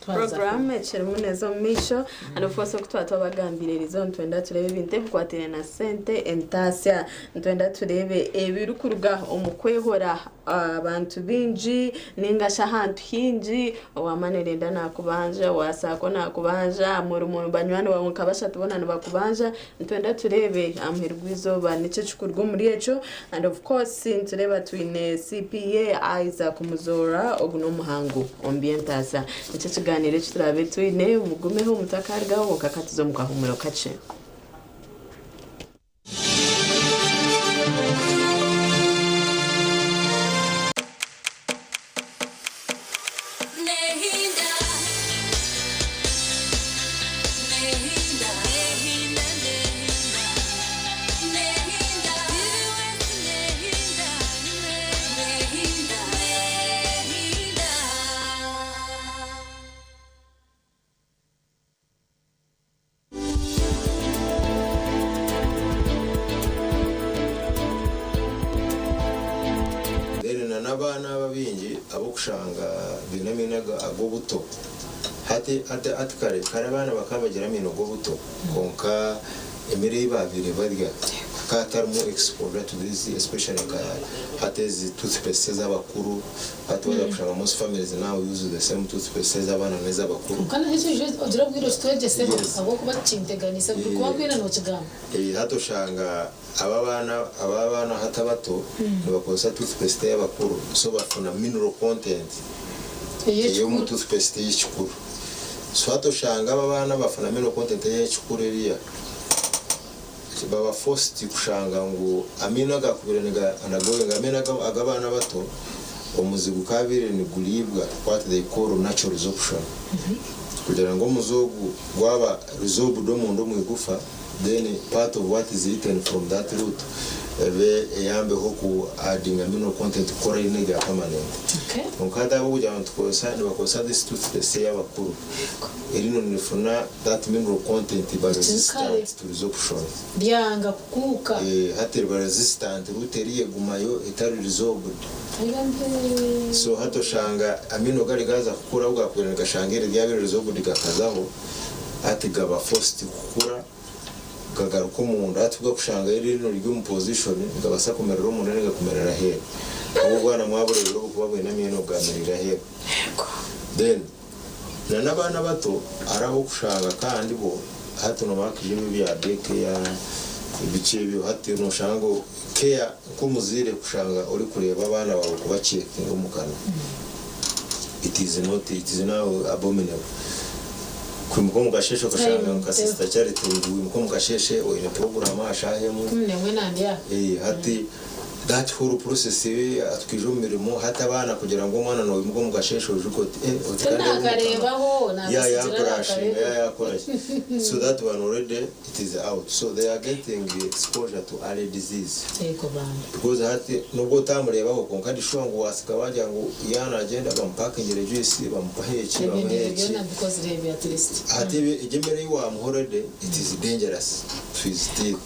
Twaza Puroguraamu ekirimu neeza omu maisho and of course oku twaba twabagambire eriizooba nitwenda tureebe ebintu ebikwataine na sente entaasya. Nitwenda tureebe ebirikuruga omu kwehora abantu baingi ninga shi ahantu haingi, owa money lender nakubanja, owa sacco nakubanja, muri banywani baawe nka bashatu boona nibakubanja. Nitwenda tureebe aha muheru gw'eizooba niki ekirikuruga omuri ekyo and of course nitureeba twine CPA Isaac Muzoora ogu n'omuhangu omu by'entaasya. Nikyo ekigaaniiro eki turaabe twine, mugumeho mutakarugaho kwonka ka tuze omu kahuumuro kakye. Then na n'abaana aba abaingi ab'okushanga baine amaino ag'obuto hati hati hati kare kare abaana bakaba bagira amaino g'obuto kwonka emere ei baabaire barya hakaba hatarimu exposure to these especially nka hati ezi toothpaste ez'abakuru Hati waza kushanga most families now use the same toothpaste ez'abaana n'ez'abakuru. Kwonka naho ekyo oije ogire obwire okitwegyeseho Yes. ahabw'okuba kinteganiise buri kuba nkwine nokigamba. Eh, hati oshanga aba abaana aba abaana hati abato nibakozesa toothpaste ey'abakuru so bafuna mineral content ey'omu Ey'ekikuru. toothpaste ey'ekikuru. So hati oshanga aba abaana bafuna mineral content ey'ekikuru eriya baba forced kushanga ngu amaino agakubire niga undergoing amaino ag'abaana abato omuzi gukabaire niguriibwa what they call natural resorption kugira ngu omuzi ogu gwaba resorbed omunda omu igufa then part of what is eaten from that root ebe eyambeho ku addinga mineral content kukora eine erya permanent. Kwonka hati ahabw'okugira ngu nitukozesa nibakozesa this toothpaste ey'abakuru erino nirifuna that mineral content eba resistant to resorption. Ryanga kukuuka. Hati riba resistant root eriyo egumayo etari resorbed. So hati oshanga amaino gari gaaza kukura ahu gaakubaire nigashanga eri ryabaire resorbed gakazaho hati gaba forced kukura gagaruka omunda. Hati ku gakushanga eri rino riri omu position nigabaasa kumerera omunda ninga kumerera aheeru. Obu obwana mwabureebire obukuba bwine amaino gaamereire aheeru. Then na n'abaana abato hariho ab'okushanga kandi bo hati noomanya hakiija ebi ebya day care biki ebyo hati nooshanga ngu care nk'omuzaire kushanga orikureeba abaana baawe kubacekinga omu kanwa it is not it is now abominable. Kwimuka omu kasheeshe okashanga nka Sister Charity ngu wimuka omu kasheeshe oine puroguraamu aha shaaha emwe hati That whole process atukiija omu mirimo hati abaana kugira ngu omwana noyimuka omu kasheeshe oijuke oti eh oti kandi ari omu kanwa ya ya brushinga ya yakora ki so that one already it is out so they are getting exposure to early disease because hati nobwo otamurebaho kwonka ndi sure ngu wasiga wagira ngu ya nagyenda bamupakingire juice bamupahe eki bamuhe eki hati egyo emere eyi wamuha already it is dangerous to his teeth.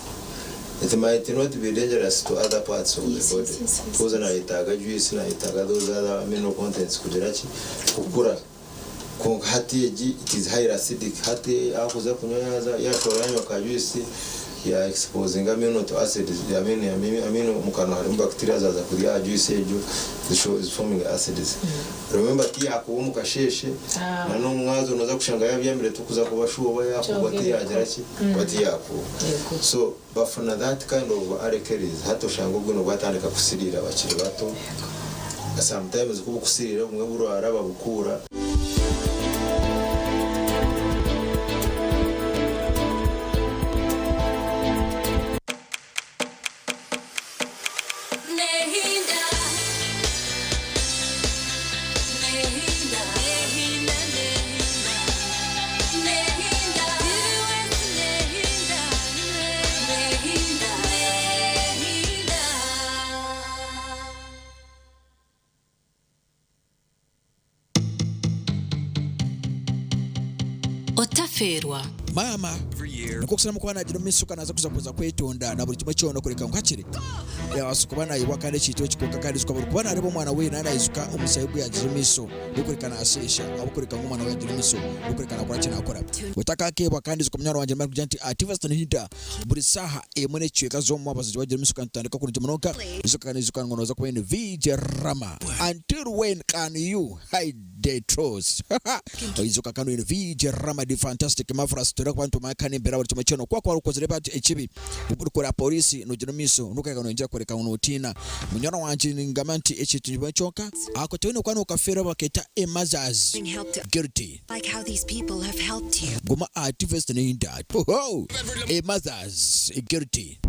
It might not be dangerous to other parts of the body because nayetaaga juice nayetaaga those other mineral contents kugira ki kukura kwonka hati egi it is highly acidic hati akuza kunywa yaza yashobora yanywa ka juice ya exposinga amino to acids I mean amino omukanwa harimu bacteria zaza kurya aha juice egyo zi forming acids Remember tiyakuba omu kasheeshe na n'omumwazo noza kushanga yabyamire tikuza kuba sure oba yakuba tiyagira ki oba tiyakuba so bafuna that kind of early caries hati oshanga obwino bwatandika kusiriira bakiri bato sometimes kubukusiriira obumwe burwara babukuura. Otafeerwa. Maama nikwo kusaramu kuba nagira omu maisho naza kuza kuza kwetonda na buri kimwe kyona kureka ngu hakiri yabaasa kuba nayebwa kandi ekintu eki kwonka kandi ijuka buri kuba nareeba omwana we naaba naijuka omushaija ogu yagize omu maisho gwokureka nasheesha ahabw'okureka ngu omwana we yagira omu maisho gwokureka nakora ki nakora. Otakakeebwa kandi ijuka munywani wangye nimara kugira nti ati Western Hinda buri saaha emwe n'ekicweka z'omu mwabazyo wagira omu maisho kandi tutandika kurungi munonga ijuka kandi ijuka ngu noza kuba oine VJ Rama until when can you hide the truth oijuka kandi oine VJ Rama the fantastic marvelous turi kuba nitumanya kandi embeera buri kimwe kyona oku wakuba okozire ekibi orikora polisi nogira omu maisho nokureka noyongyera kworeka ngu notiina munywani wangye ningamba nti ekintu nikimwe kyonka ako toine kuba nokafeerwa baketa a mothers guilty Like how these people have helped you. Guma aha TV Nenda Hoho! A mother's guilty.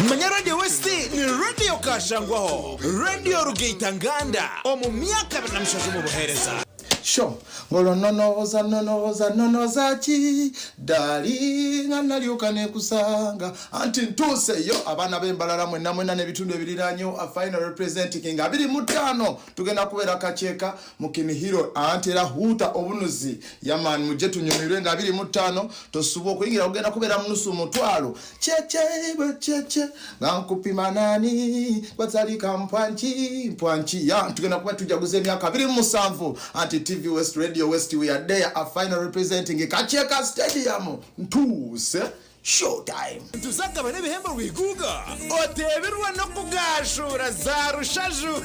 Manya Radio West ni Radio Kashangwaho, Radio Rugaita Nganda omu myaka 27 omu buheereza. Sho, Ng'olwo nnonooza nnonooza nnonooza ki Ddaali nga nalyoka nekusanga Anti ntuuse yo abaana b'e Mbarara mwenna mwenna n'ebitundu ebiriraanyewo A final representing nga 25 tugenda kubeera Kakyeka mu Kinihiro anti era Huuta obunuzi Yeah man mujje tunyumirwe nga 25 tosubwa okuyingira kugenda kubeera mu nusu mutwalo Cheche bwe cheche nga nkupima nani gwatalika mpwanki mpwanki ya tugenda kuba tujaguza emyaka 27 anti TV West Radio West we are there a final representing Kakyeka Stadium ntuuse showtime. Ntuzagabana ebihembo rwiguga oteebirwe n'okugaashuura za rushaju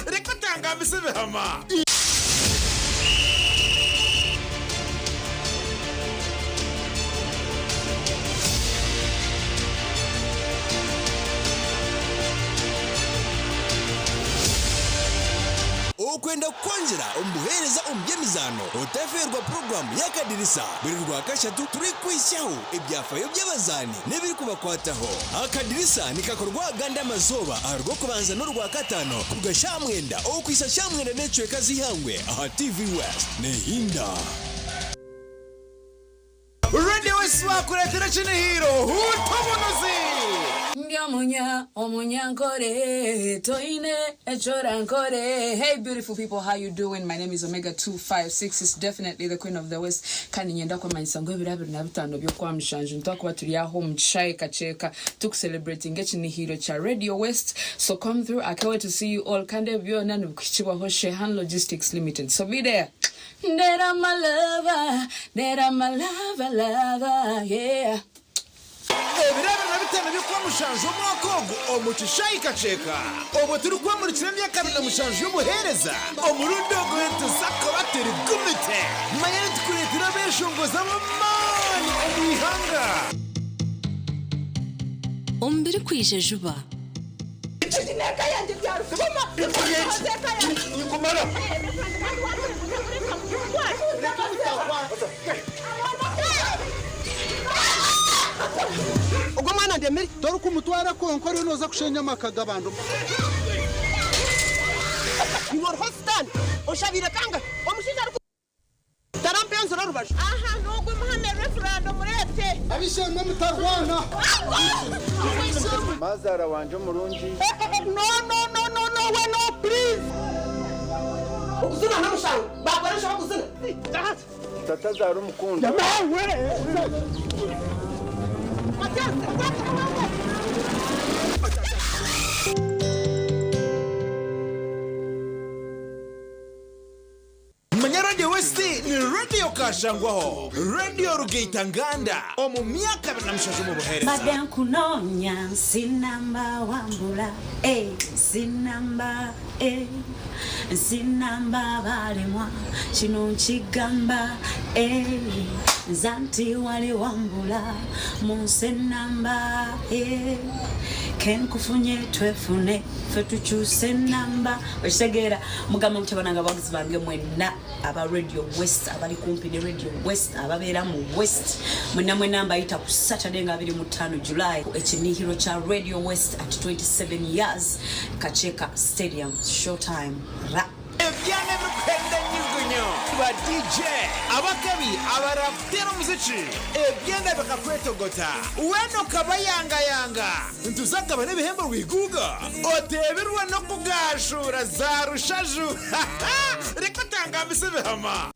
reka otangambise ebihama. Okwenda kukwongyera omu buheereza omu by'emizaano, otafeerwa puroguraamu y'Akadirisa buri Rwakashatu turikukuhitsyaho ebyafayo by'abazaani n'ebirikubakwataho. Akadirisa nikakorwa agandi amazooba aha Rwokubanza n'Orwakataano kuruga shaaha mwenda okuhitsya shaaha mwenda n'ekicweka z'eihangwe aha TV West. Nehinda. Radio West bakureetera ekinihiiro Huuta Obunuzi! Ndi omunya, omunyankore, toine eki orankore. Hey beautiful people, how you doing? My name is Omega 256, it's definitely the queen of the west. Kandi niinyenda kubamanyisa ngu ebiro 25 by'Okwamushanju nitwakuba turi aha omu kishaayi Kakyeka tukucelebratinga ekinihiiro kya Radio West. So come through, I can't wait to see you all. Kandi ebi byona nibikuhikibwaho Shehan Logistics Limited. So be there. Ndera my lover, ndera my lover, lover, yeah. Ebiro 25 by'Okwamushanju omwaka ogu omu kishaayi Kakyeka obwo turikwemurikira emyaka 27 y'obuheereza, omurundi ogu nituza kuba turi gumite. Manya nitukureetera abeeshongozi ab'amaani omu ihanga. Omu birikwija juba. Ogwo mwana ndemire. Torikumutwara kwonka oriyo noza kushenya amaka g'abantu. Iwe oriho sitaane oshabiire kangahi omushaija ariku. Tarampenzire orubaju. Aha n'ogwo muhame Reverand omureete. Ab'eishe-emwe mutarwana. Mazaara wangye omurungi. No no no no no we no please. Okuzina n'omushango bakora enshobe kuzina. Tatazaara omukundwa. Manya Radio West ni Radio Kashangwaho, Radio Rugaita Nganda omu myaka 27 omu buheereza. Mbadde nkunoonya nsi namba wambula eh, nsi namba eh, nsi namba balemwa kino nkigamba eh, nze anti wali wambula mu nsi namba eh, kenkufunye twefune ffe tukyuse namba okitegeera mugamba mutya banange abawagizi bange mwenna aba radio west abali kumpi ne radio west ababeera mu west mwenna mwenna mbayita ku saturday nga 25 july ekinihiro kya radio west at 27 years kakyeka stadium showtime ra Ebyana ebirikuhenda enyugunyu, ba DJ abakabi abarakuteera omuziki, ebyanda bikakwetogota, weena okabayangayanga. Nituza kugabana ebihembo rwiguuga, oteebirwe n'okugaashuura za rushaju. Reka otangambise ebihama.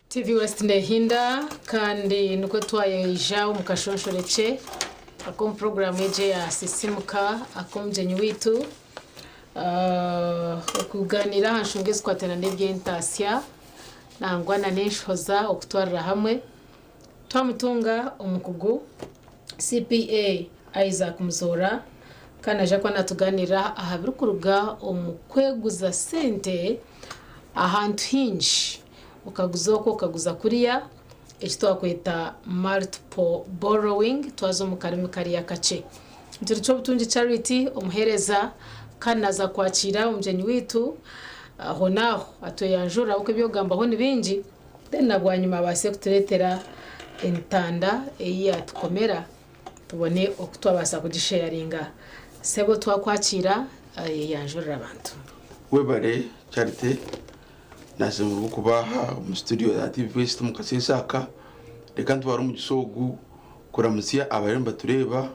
TV West nehinda kandi nikwo twayeija omu kashonshorekye ak'omu puroguraamu egi eya Sisimuka ak'omugyenyi waitu Okugaaniira aha nshonga ezikwatana n'eby'entaasya nangwa na n'enshohoza okutwarira hamwe. Twamutunga omukugu CPA Isaac Muzoora kandi naija kuba naatugaaniirira aha birikuruga omu kweguza sente ahantu haingi. Okaguza oku okaguza kuriya eki twakweta multiple borrowing twaza omu karimi kariya kakye. Turi Kyobutungi Charity omuheereza kandi naaza kwakiira omugyenyi waitu ahonaaho atweyanjurire ahabw'okuba eby'okugambaho ni bingi then na bwanyima abaase kutureetera entanda ei yaatukomera tubone oku twabaasa kugisheyaringa. Sebo twakwakiira eyanjurire abantu. Webare Charity, nashemererwa okuba aha omu studio za TV West omu kasheeshe aka. Reka ntware omugisha ogu kuramutsya abariyo nibatureeba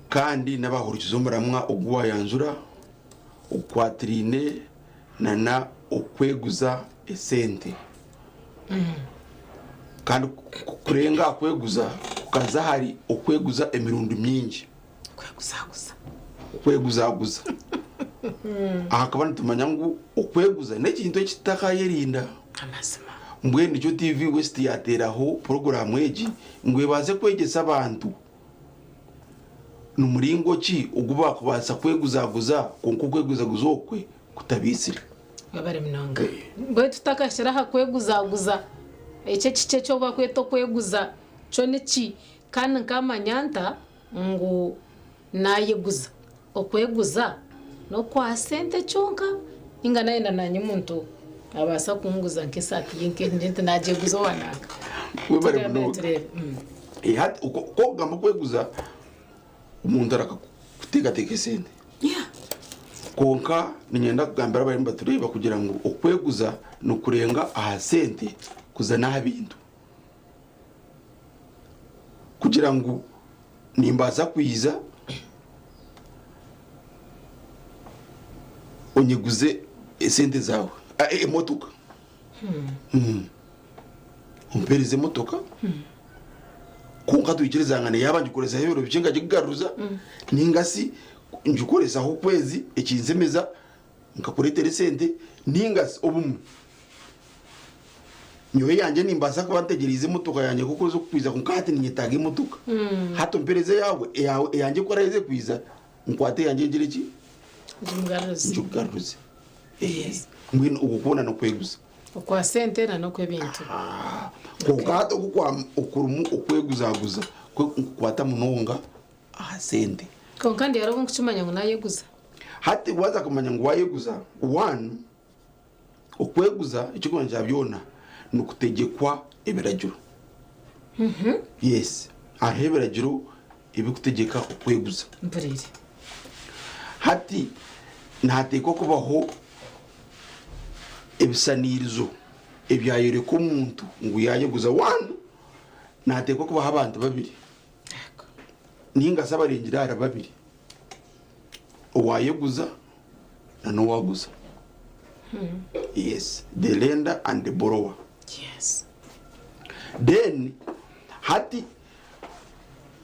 kandi n'abahurikize omuramwa ogu wayanjura ogukwatiraine nana okweguza esente. Kandi kurenga aha kweguza kukaza ahari okweguza emirundi mingi. Okweguzaguza. Okweguzaguza. Ahakuba nitumanya ngu okweguza n'ekintu eki tutakayerinda. Amazima. Mbwenu nikyo TV West yateeraho puroguraamu egi ngu ebaase kwegyesa abantu ni muringo ki ogu baakubaasa kweguzaguza kwonka okweguzaguza okwe kutabaitsire. Webare munonga. Mbwenu tutakahikire aha kweguzaguza, eki ekikye eki barikweta okweguza kyo niki? Kandi nkamanya nta ngu naayeguza? Okweguza n'okwa sente kyonka ninga nayenda nanye omuntu abaasa kunguza nk'esaati ye nk'egi nti nagyeguza owa nanka? Webare Tugambire munonga. tureebe. Hati ku okugamba okweguza, omuntu arakakuteekateeka esente. Kwonka niinyenda kugambira abariyo nibatureeba kugira ngu okweguza nikurenga aha sente kuza n'aha bintu. Kugira ngu nimbaasa kwija onyiguze esente zaawe, emotoka. Ompereze emotoka kwonka twikirizangane yaaba ngikoresaho ebiro bikye nkagikugaruza ninga shi ngikoresaho okwezi ekinsemeza nkakureetera esente ninga shi obumwe nyowe eyangye nimbaasa kuba ntegyereize emotoka yangye nk'oku orikuza kwija kwonka hati ninyetaaga emotoka hati ompereze eyaawe eyangye ku eraheze kwija nkwate eyangye ngire ki? Ngikugaruze. Mbwenu okwo kwona n'okweguza. Okwa sente na n'okw'ebintu. Kwonka hati oku okurimu okweguzaguza kwo nikukwata munonga aha sente. Kwonka ndi hariho obu nkukimanya ngu nayeguza. Hati waaza kumanya ngu wayeguza, one, okweguza eky'okubanza kya byona nikutegyekwa ebiragiro. Yes, hariho ebiragiro ebirikutegyeka okweguza. Mpuriire. Hati nihateekwa kubaho ebisaniirizo ebyayoreka omuntu ngu yaayeguza. One, nihateekwa kubaho abantu babiri ninga shi abarengire ahari babiri, owaayeguza na n'owaaguza. Yes, the lender and the borrower. Then hati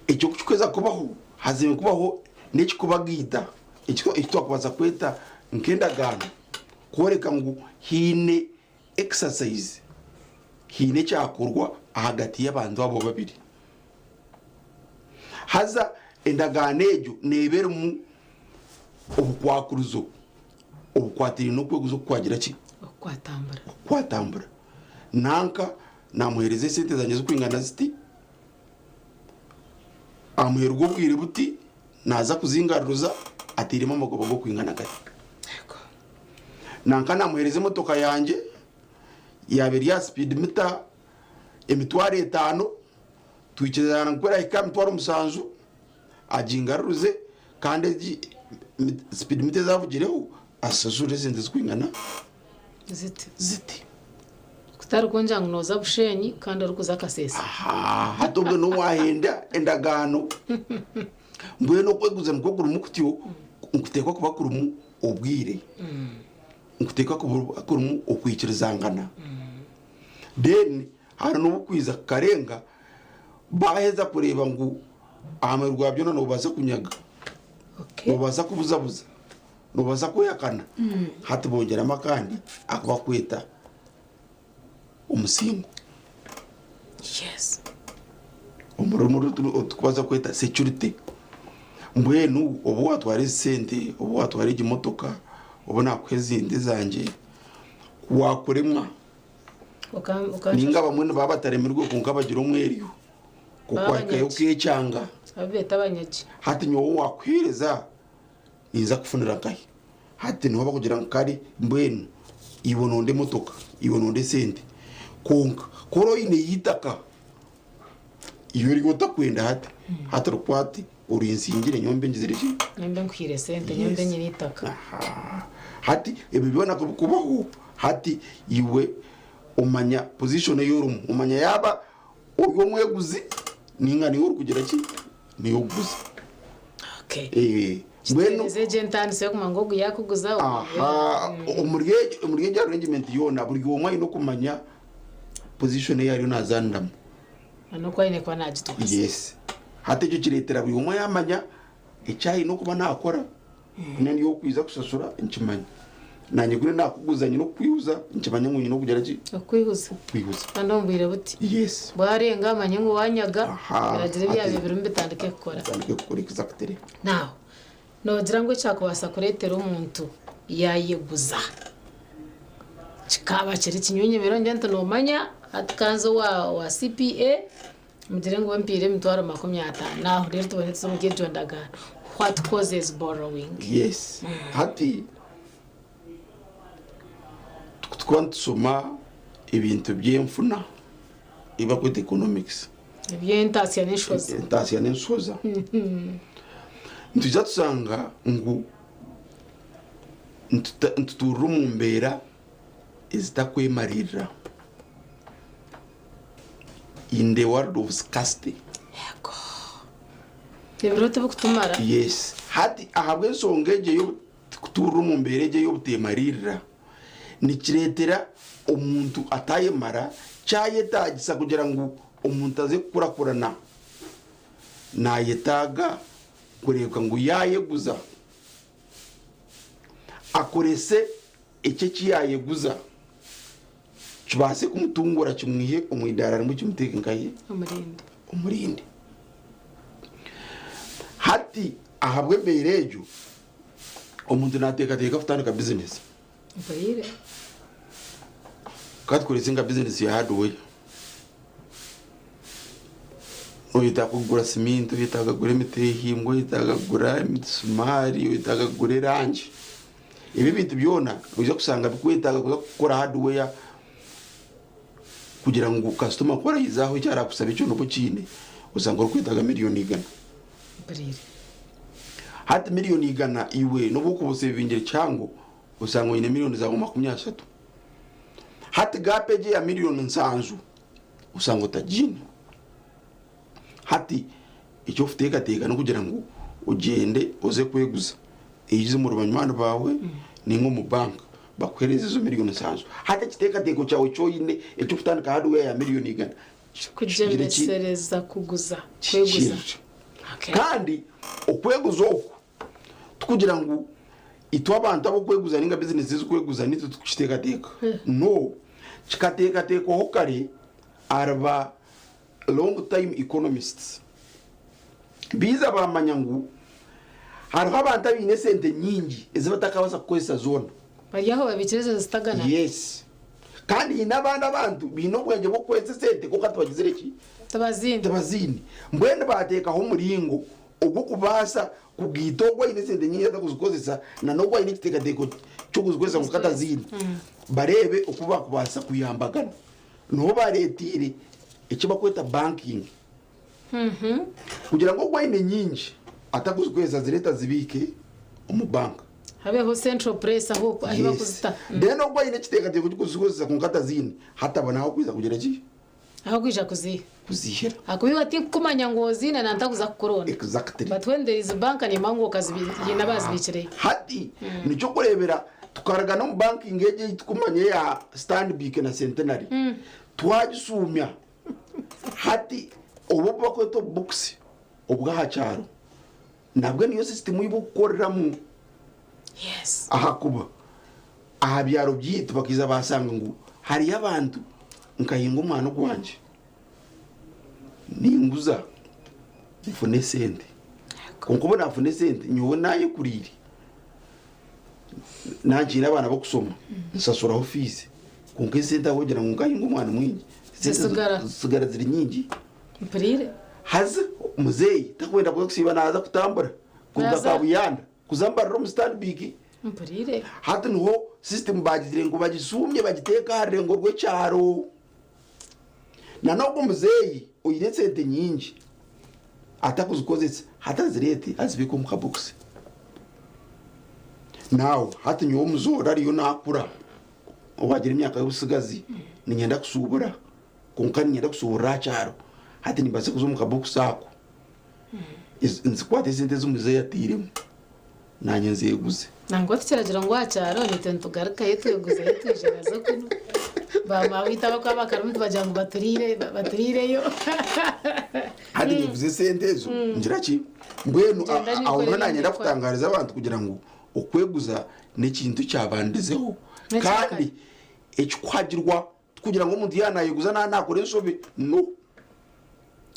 ekyo ku kikuheza kubaho, hazeire kubaho n'ekikubagaita eki twakubaasa kweta nk'endagaano kworeka ngu haine exercise, haine ekyakorwa ahagati y'abantu abo babiri. Haza endagaano egyo neeba erimu obukwakurizo obukwatiraine n'okweguza oku kwagira ki? Oku kwatambura. Oku kwatambura. Nanka naamuheereza esente zangye zirikwingana ziti, aha muheru gw'obwire buti naaza kuzingaruza atairemu amagoba g'okwingana gati. Nanka naamuheereza emotoka yangye yaaba eri aha sipiidi mita 5000, twikirizana ngu ku erahika aha 70,000 agingaruze kandi egi sipiidi mita ezi avugireho azishashure esente zirikwingana Ziti. ziti. Kutari kungira ngu nooza Bushenyi kandi orikuza Kasese. Hati obwe n'obu waahenda endagaano. Mbwenu okweguza nikwo kurimu kutyo, nikuteekwa kuba kurimu obwire, nikuteekwa kuba kurimu okwikirizangana. Then hariho n'obukwija kukarenga baaheza kureeba ngu aha muheru gwa byona noobaasa kunyaga, noobaasa kubuzabuza, noobaasa kwehakana, hati bongyeramu akandi aku barikweta omusingo. Omu rurimi oru turikubaasa kweta security. Mbwenu obu waatwara ezi sente, obu waatwara egi motoka, obu naakuha ezindi ezangye, ku waakuremwa, ninga abamwe nibaba bataremirwe kwonka bagira omweryo, kukwahikayo okeekyanga. Abu beeta abanyagi. Hati nyowe owaakuheereza ninza kufunira nkahi? Hati niho bakugira ngu kare mbwenu iwe nonda emotoka, iwe nonda esente, kwonka ku ori oine eitaka, iwe ori otakwenda hati, hati orikwate orinsingire nyowe mbe ngizire ki? Nyowe mbe nkuhaire esente, nyowe mbe nyine eitaka. Hati ebyo byona ku bikubaho, hati iwe omanya position ei orimu, omanya yaaba ori omweguzi ninga niiwe orikugira ki? Niiwe orikuguza. Mbwenu Kitegeeza egyo entandisa y'okumanya ngu ogu yaakuguza, ogu Aha, omuri egyo omuri egyo arrangement yoona buri omwe aine okumanya. Position ei ariyo nazaaniramu. N'oku aine kuba naagitwaza. Yes. Hati ekyo kireetera buri omwe yaamanya eki aine okuba naakora. Kuri ndi ow'okwija kushashura, nkimanya. Naanye kuri naakuguza nyine okukwihuza, nkimanya ngu nyine okugira ki? Okukwihuza. Okukwihuza. Kandi omu bwire buti. Yes. Bwarenga manye ngu waanyaga, ebiragiro Hati ebyabaire birimu bitandike kukora. Bitandike kukora exactly. Now, noogira ngu ekyakubaasa kureetera omuntu yaayeguza kikaaba kiri kinywenyebero ngira nti noomanya hati ka nze owa CPA mugire ngu bampiire emitwaro 50 aho reero tubone tuze omuri egyo ndagaano. What causes borrowing? Yes. Hati tukuba nitushoma ebintu by'enfuna ebi barikweta economics. Eby'entaasya n'enshoza. Entaasya n'enshoza. Nitwija tushanga ngu nitutuurira omu mbeera ezitakwemariirira. In the world of scarcity. Ebiro tibikutumara. Yes. Hati ahabw'enshonga egyo ey'okutuurira omu mbeera egyo ey'obuteemariirira, nikireetera omuntu atayemara, kyayetaagisa kugira ngu omuntu aze kukurakurana, naayetaaga kureebeka ngu yaayeguza, akorese ekyo eki yaayeguza kibaase kumutunguura kimwihe omu idaara rimwe kimuteeke nkahi? Omurindi. Omurindi. Hati ahabw'embeera egyo, omuntu naateekateeka kutandika bizinesi. Mpuriire. Ka tukorese nka bizinesi ya hardware. Oyetaaga kugura siminti, oyetaaga kugura emiteehimbwa, oyetaaga kugura emisumaari, oyetaaga kugura erangi. Ebi ebintu byona noija kushanga birikwetaaga kuza kukora hardware kugira ngu kasitoma ku araize aho eki araakusaba ekyo nooba okiine, osanga orikwetaaga miriyoni 100. Mpuriire. Hati miriyoni 100 iwe n'obu okuba oseevingire kihango, osanga oine miriyoni zaawe 30. Hati gap egi eya miriyoni 7 osanga otagiine. Hati eki orikuteekateeka n'okugira ngu ogyende oze kweguza, oije omuri banywani baawe nainga omu banka bakuheereze ezo miriyoni 7. Hati ekiteekateeko kyawe eki oine eky'okutandika hardware ya miriyoni 100 kigire ki? Kikugyemesereza kuguza, kweguza. Kihikirire. Kandi okweguza oku tikugira ngu itwe abantu ab'okweguza nainga bizinesi ezikweguza nitwe turikukiteekateeka. No, kikateekateekwaho kare ahari ba long time economists. Baija baamanya ngu hariho abantu abaine esente nyingi ezi batakabaasa kukozesa zoona. Bari aho babiikire ezo zitagana. Yes. Kandi haine abandi abantu baine obwengye bw'okukozesa esente kwonka tibagizire ki? Tibaziine. Tibaziine. Mbwenu baateekaho omuringo ogw'okubaasa kugaita ogwo aine esente nyingi atakuzikozesa na n'ogwo aine ekiteekateeko ky'okuzikozesa kwonka ataziine, bareebe oku baakubaasa kuyambagana. Niho baareeteire eki barikweta banking kugira ngu ogwo aine nyingi atakuzikozesa azireete azibiike omu banka. Habeho central place ahu ahu Yes. bakuzita. Then ogwo aine ekiteekateeko ky'okuzikozesa kwonka ataziine, hati abone ah'okwija kugira ki? Aho kwija kuziiha. Kuziihira. Ahakuba iwe tinkukumanya ngu oziine nantakuza kukuronda. Exactly. But when there is bank nimanya ngu okazibi haine abazibiikireyo. Hati nikyo kureebera tukaruga n'omu banking egi ei turikumanya eya Stanbic na Centenary twagisuumya. Hati obu obu barikweta obubokisi obw'aha kyaro nabwo niyo sisitimu ei burikukoreramu. Yes. Ahakuba aha byaro byaitu bakaija baashanga ngu hariyo abantu nkahinga omwana ogwangye ninguza nfune esente. Kwonka obu naafuna esente nyowe naayekuriire naankiine abaana b'okushoma nshashuraho fiizi kwonka esente ahabw'okugira ngu nkahinga omwana mwingi esente Zitsigara. zitsigara ziri nyingi. Mpuriire. Haza muzeeyi takwenda kuza kusiiba naaza kutambura kuruga Naaza. Kabuyanda kuza Mbarara omu Stanbic. Mpuriire. Hati niho system bagizire ngu bagisuumye bagiteeke aha rurengo rw'ekyaro. Na n'ogwo muzeeyi oine esente nyingi atakuzikozesa hati azireete azibiike omu kabokisi. Now hati nyowe omuzooro ariyo naakura owaagira emyaka y'obutsigazi niinyenda kushuubura kwonka niinyenda kushuuburira aha kyaro hati nimbaasa kuza omu kabokisi ako nzikwate esente ezi muzeeyi atairemu naanye nzeeguze. Nangwa tikiragira ngu aha kyaro naitwe nitugarukayo tweguzayo twija nazo kunu. Bamawita abakuba bakarimu tubagira ngu baturiire baturiireyo. Hati nyeguza esente ezo ngira ki? Mbwenu Gyenda aho nyekorere niho nanyenda ebi kutangariza abantu kugira ngu okweguza n'ekintu kyabandizeho N'ekyakare. kandi ekikuhagirwa tikugira ngu omuntu yaaba nayeguza naaba nakora enshobe no.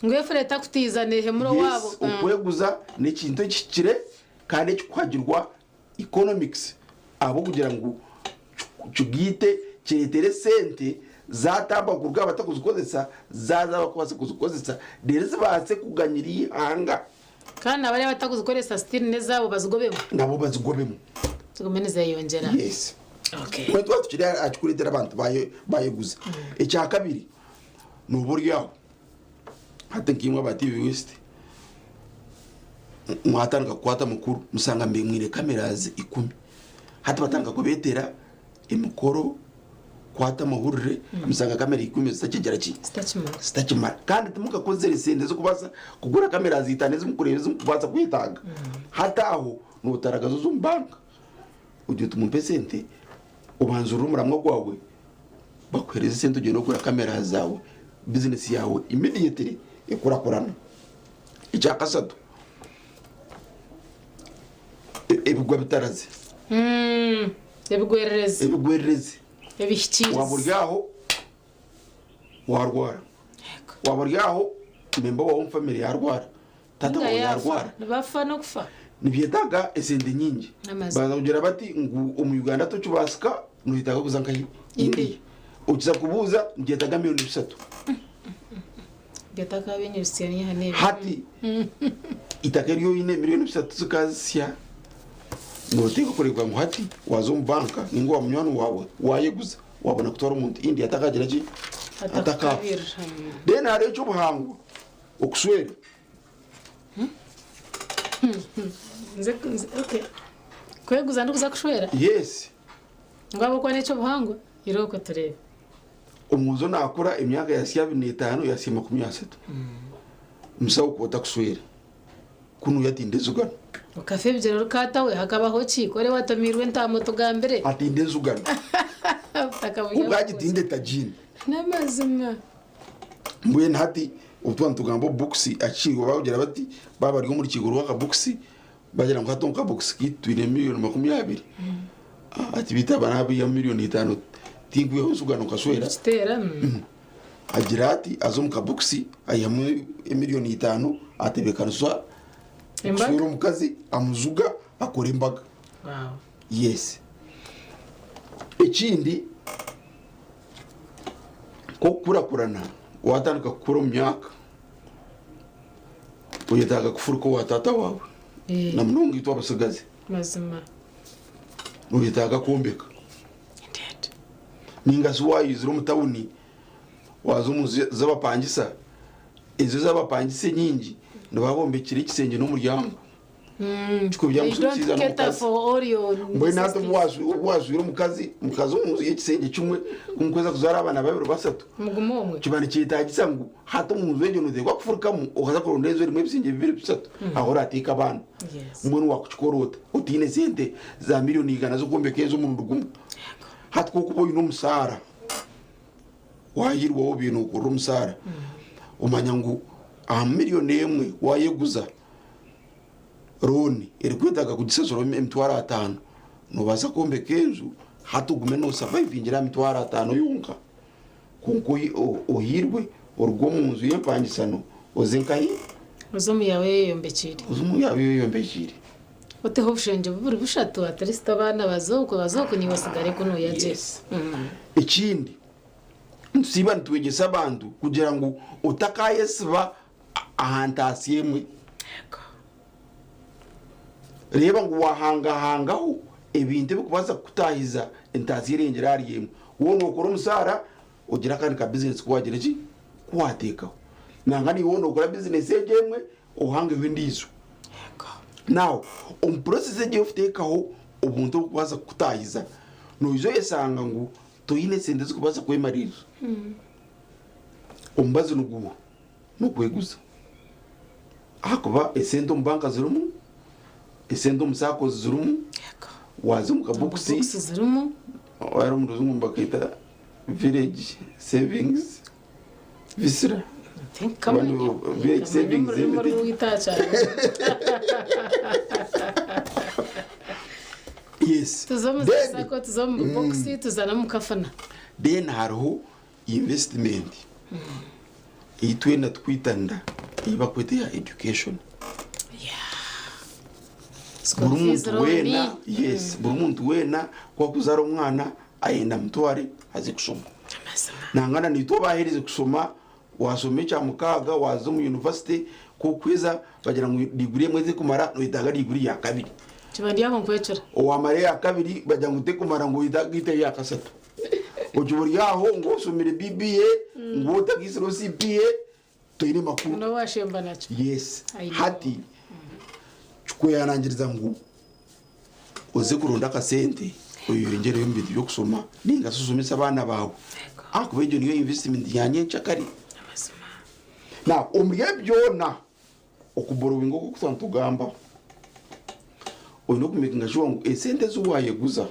Ngu efura etakutiiza neehemura owaabo. Yes, okweguza n'ekintu ekihikire kandi ekikuhagirwa economics ahabw'okugira ngu kigaite kireetere esente zaatamba kuruga aha batakuzikozesa zaaza abakubaasa kuzikozesa reero zibaase kuganyira eihanga. Kandi na bariya abatakuzikoresa still n'ezaabo bazigobemu. Nabo bazigobemu. Zigume nizeyongyera. Yes. Mbwenu twaba tukiri aha kikureetera abantu bayeguza. Ekyakabiri, nooba ori aho hati nkaimwe aba TV West mwatandika kukwata amakuru mushanga mwine cameras ikumi. Hati batandika kubeetera emikoro kukwata amahurire musanga kamera ikumi zitakigira ki? Zitakimara. Zitakimara. Kandi timukakozire sente z'okubaasa kugura cameras itaano ezi mukureeba ezi mukubaasa kwetaaga. Hati aho nootaragaza oze omu banka ogire oti mumpe esente obanzurure omuramwa gwawe bakuheereze esente ogyende ogure cameras zaawe bizinesi yaawe immediately ekurakurana. Ekyakashatu ebigwa bitaraze. Ebigwererezi. Ebigwererezi. Ebihikiirizi. Waaba ori aho waarwara. Waaba ori aho memba waawe omu famire yaarwara, taata Ninga waawe yaafa. yaarwara. Nibafa n'okufa. Nibyetaaga esente nyingi. Amazima. Baza kugira bati ngu omu Uganda tokibaasika noyetaaga kuza nkahi? India. Okiza kubuuza nibyetaaga miriyoni bishatu. Hati eitaka eri oine miriyoni bishatu zikazisya noteekwa kureeba ngu hati waaza omu banka ninga owa munywani waawe waayeguza waabona kutwara omuntu India atakagira ki? Atakaafa. Then hariho eky'obuhangwa okushwera. Kweguza n'okuza kushwera? Yes. Ngu ahabw'okuba n'eky'obuhangwa? Irooko tureebe. Omwojo nakura emyaka yahitsya abiri n'etaano yahitsya makumi ashatu. Omusawo kuba otakushwera kunu yatinda enzugano. Okafa ebigyere orikaata we hakabaho ki? Ku oreeba watomiirwe entaama otugambire. Atinda enzugano. Obutaka buri Ku bwagitinda etagiine. N'amazima. Mbwenu hati obu twaba nitugamba obubokisi akiirwe bagira bati baaba bari omu rukiiko rw'akabokisi bagira ngu hati omu kabokisi kaitu twine miriyoni 20. Ati beitu aba naabiihamu miriyoni itaano tinkwihaho enzugano nkashwera. Kiteera. Agira ati aza omu kabokisi aihamu emiriyoni itaano atebeekanisa Embaga. kushwera omukazi amuzuga akora embaga. Wow. Yes. Ekindi nk'okukurakurana waatandika kukura omu myaka oyetaaga kufuruka owa taata waawe na munonga itwe abatsigazi. Mazima. Noyetaaga kwombeka. Ninga shi waayizire omu tawuni waaza omu nju z'abapangisa, enju ez'abapangisa enyingi nibaba bombekire ekishengye n'omuryango. Kikubya They ngu don't omushaija cater n'omukazi. for all your Mbwenu hati obu necessities. obu waajwire omukazi, mukaza omu nju y'ekishengye kimwe, ku mukuheza kuzaara abaana babiri basatu, Mugume omwe. kiba nikyetaagisa ngu hati omu nju egyo nooteekwa kufurukamu okaza kuronda enju erimu ebishengye bibiri bishatu ahu oraateeke abaana. Mbwenu waakukikora ota otaine sente za miriyoni igana z'okwombeka enju omurundi gumwe? Hati ku orikuba oine omushaara, waahirwaho obaire nookorera omushaara, omanya ngu aha miriyoni emwe waayeguza looni erikwetaaga kugisasura emitwaro ataano, noobaasa kwombeka enju hati ogume noosavaivingira aha mitwaro ataano yonka. Kwonka ohiirwe oruge omu nju y'empangisano oze nkahi? Oze omu yaawe eyoyombekiire. Oze omu yaawe eyoyombekiire. Oteho obushengye bubiri bushatu at least abaana baze okwe baze oku naiwe osigare kunu oyagye. Ekindi, nitusiiba nitwegyesa abantu kugira ngu otakayesiba aha ntaasya emwe. Reeba ngu waahangahangaho ebintu ebirikubaasa kukutaahiza entaasya erengire ahari emwe. Waaba nookora omushaara, ogire akandi ka bizinesi ku waagira ki? Ku waateekaho. Nangwa naiwe waaba nookora bizinesi egyo emwe, ohangeho endiijo. Now, omu process egyo ey'okuteekaho obuntu oburikubaasa kukutaahiza, noija oyeshanga ngu toine sente ezirikubaasa kwemariirira. Omubazi niguuha? N'okweguza. Ahakuba esente omu banka zirimu, esente omu saccos zirimu, waaza omu kabokisi, Bokisi zirimu. Hariho omu rujungu nibaketa. Village Savings Visira. Village Savings Limited. Yes. Tuza omu sacco, tuza omu bubokisi, tuza n'omu kafuna. Then hariho investment ei twena tukwitanira ei bakweta eya education. School Buri fees muntu loan. weena, yes, buri muntu weena ku akuzaara omwana ayenda amutware aze kushoma. Nangana naitwe obaaherize kushoma, waashoma ekya mukaaga waaza omu university, ku okuheza bagira ngu diguri emwe tekumara noyetaaga diguri ya kabiri. Kiba ndi aho nkwecura. Owamara eya kabiri bagira ngu tekumara ngu oyetaaga eya kasatu. Okiba ori aho ngu oshomire BBA, ngu otagiisireho CPA, toine makuru. N'obu washemba nakyo. Yes. I know. Hati kikwehanangiriza ngu oze kuronda akasente oyeyongyereyo omu bintu by'okushoma ninga shi oshomese abaana baawe. Ahakuba egyo niyo investment ya nyencakare. Now omuri ebyo byona okuborrowinga oku okutuba nitugamba oine okumakinga sure ngu esente ezi waayeguza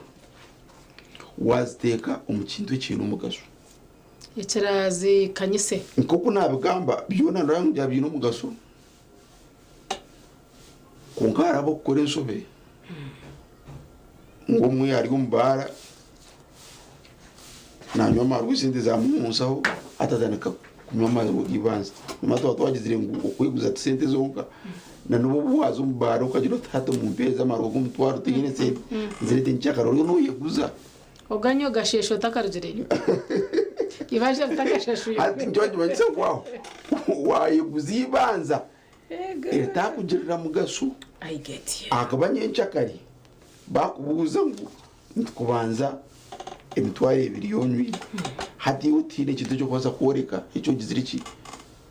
waaziteeka omu kintu ekiine omugasho. Ekirazikanyise. Nk'oku naabigamba byona noreeba ngu byaba biine omugasho kwonka hariho ab'okukora enshobe ngu omwe ari omu baara nanywa amaarwa esente zamuhunsaho hati atandika kunywa amaarwa g'ibanza. Nomanya twaba twagizire ngu okweguza ti sente zonka na n'obu obu waaza omu baara okagira oti hati mumpeereze amaarwa g'omutwaro tinyine sente nzirete nkyakara oriyo nooyeguza. Oganywa ogasheesha otakarugireyo. Eibanja ritakashashwirwe. Hati nikyo nikimanyisa ngu aho waayeguza eibanza eritakugirira mugasho. I get you. Ahakuba nyenkyakare baakubuuza ngu nitukubanza emitwaro ebiri yonywire, hati iwe tihaine ekintu eki orikubaasa kworeka eki ogizire ki,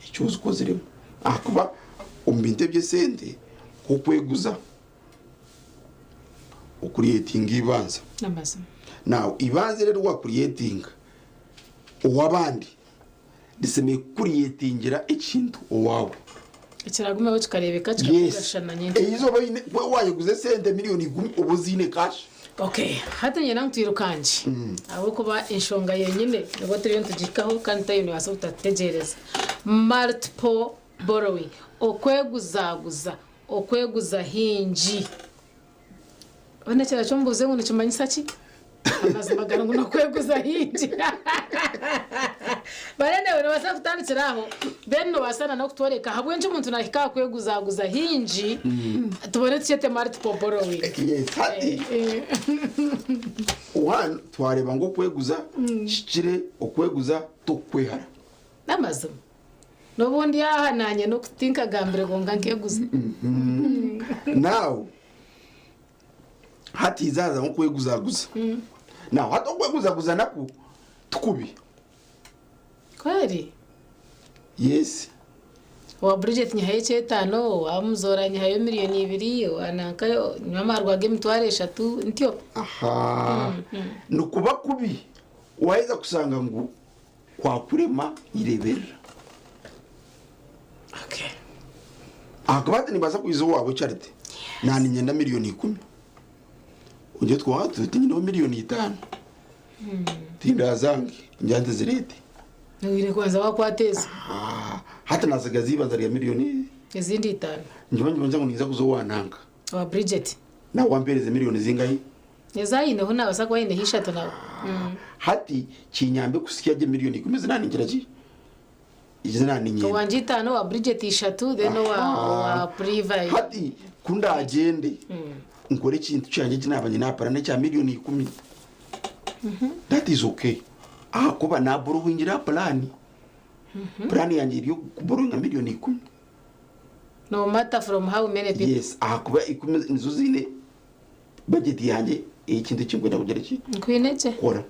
eki ozikoziremu. Ahakuba omu bintu eby'esente nk'okweguza, okuriyetinga eibanza. N'amazima. Now eibanza eri eriwakuriyetinga ow'abandi risemeriire kukuriyetingira ekintu owaawe. Ekiragumeho kikareebeka Yes. kikakugashana nyenkyakare. Eizooba oine wayeguza esente miriyoni igumi oba oziine cash. Okay, hati niinyenda ngu twirukangye ahabw'okuba enshonga yenyine nibwo turiyo nitugihikaho kandi tayo neebaasa kutatutegereza. Multiple borrowing, okweguzaguza, okweguza haingi. Hoona ekirala ky'omubuuze ngu nikimanyisa ki? Amazima gari ngu n'okweguza haingi. But anyway, noobaasa kutandikira aho then noobaasa na n'okutworeka ahabw'enki omuntu naahika aha kweguzaguza haingi tubone tukyete multiple borrowing. Yes, hati one twareeba ngu okweguza kihikire, okweguza t'okukwehara. N'amazima. N'obu ndi aha naanye n'oku tinkagambire kwonka nkeguza. Now hati hazamu okweguzaguza. Now hati okweguzaguza nakwo tikubi. Kweri? Yes. Owa Bridget nyihayo eky'etaano, owa Muzoora nyihayo miriyoni ibiri, owa nanka nywe amaarwa g'emitwaro eshatu, ntyo. Aha. Nikuba kubi waheza kushanga ngu kwakurema ireberera. Okay. Ahakuba hati nimbaasa kwiza owaawe Charity, naninyenda miriyoni ikumi. Ongye twaba tinyineho miriyoni itaano. Tindazange, ngira ntizireete. Oine kubanza wakwata ezo. Hati nasigaza eibanza rya miriyoni. Ezindi itaano. Ngiba ngiba ngu ninza kuza owa nanka. Owa Bridget. Nawe wampeereza miriyoni zingahi? Ezi ayineho nabaasa kuba ayineho ishatu nawe. Hati kinyambe kusya gye miriyoni ikumi ezi naningira ki? Ezi naninyenda. Owangye itaano, owa Bridget ishatu, then owa Priva. Hati ku ndagyende nkore ekintu kyangye eki naaba nyine aha purani ekya miriyoni ikumi. That is okay. Ahakuba naborowingira aha purani. Purani yangye eri ey'okuborowinga miriyoni ikumi. No matter from how many people. Yes, ahakuba ikumi nizo ziine bajeti yangye ey'ekintu eki ndikwenda kugira ki? Nkwine gye. Kukora.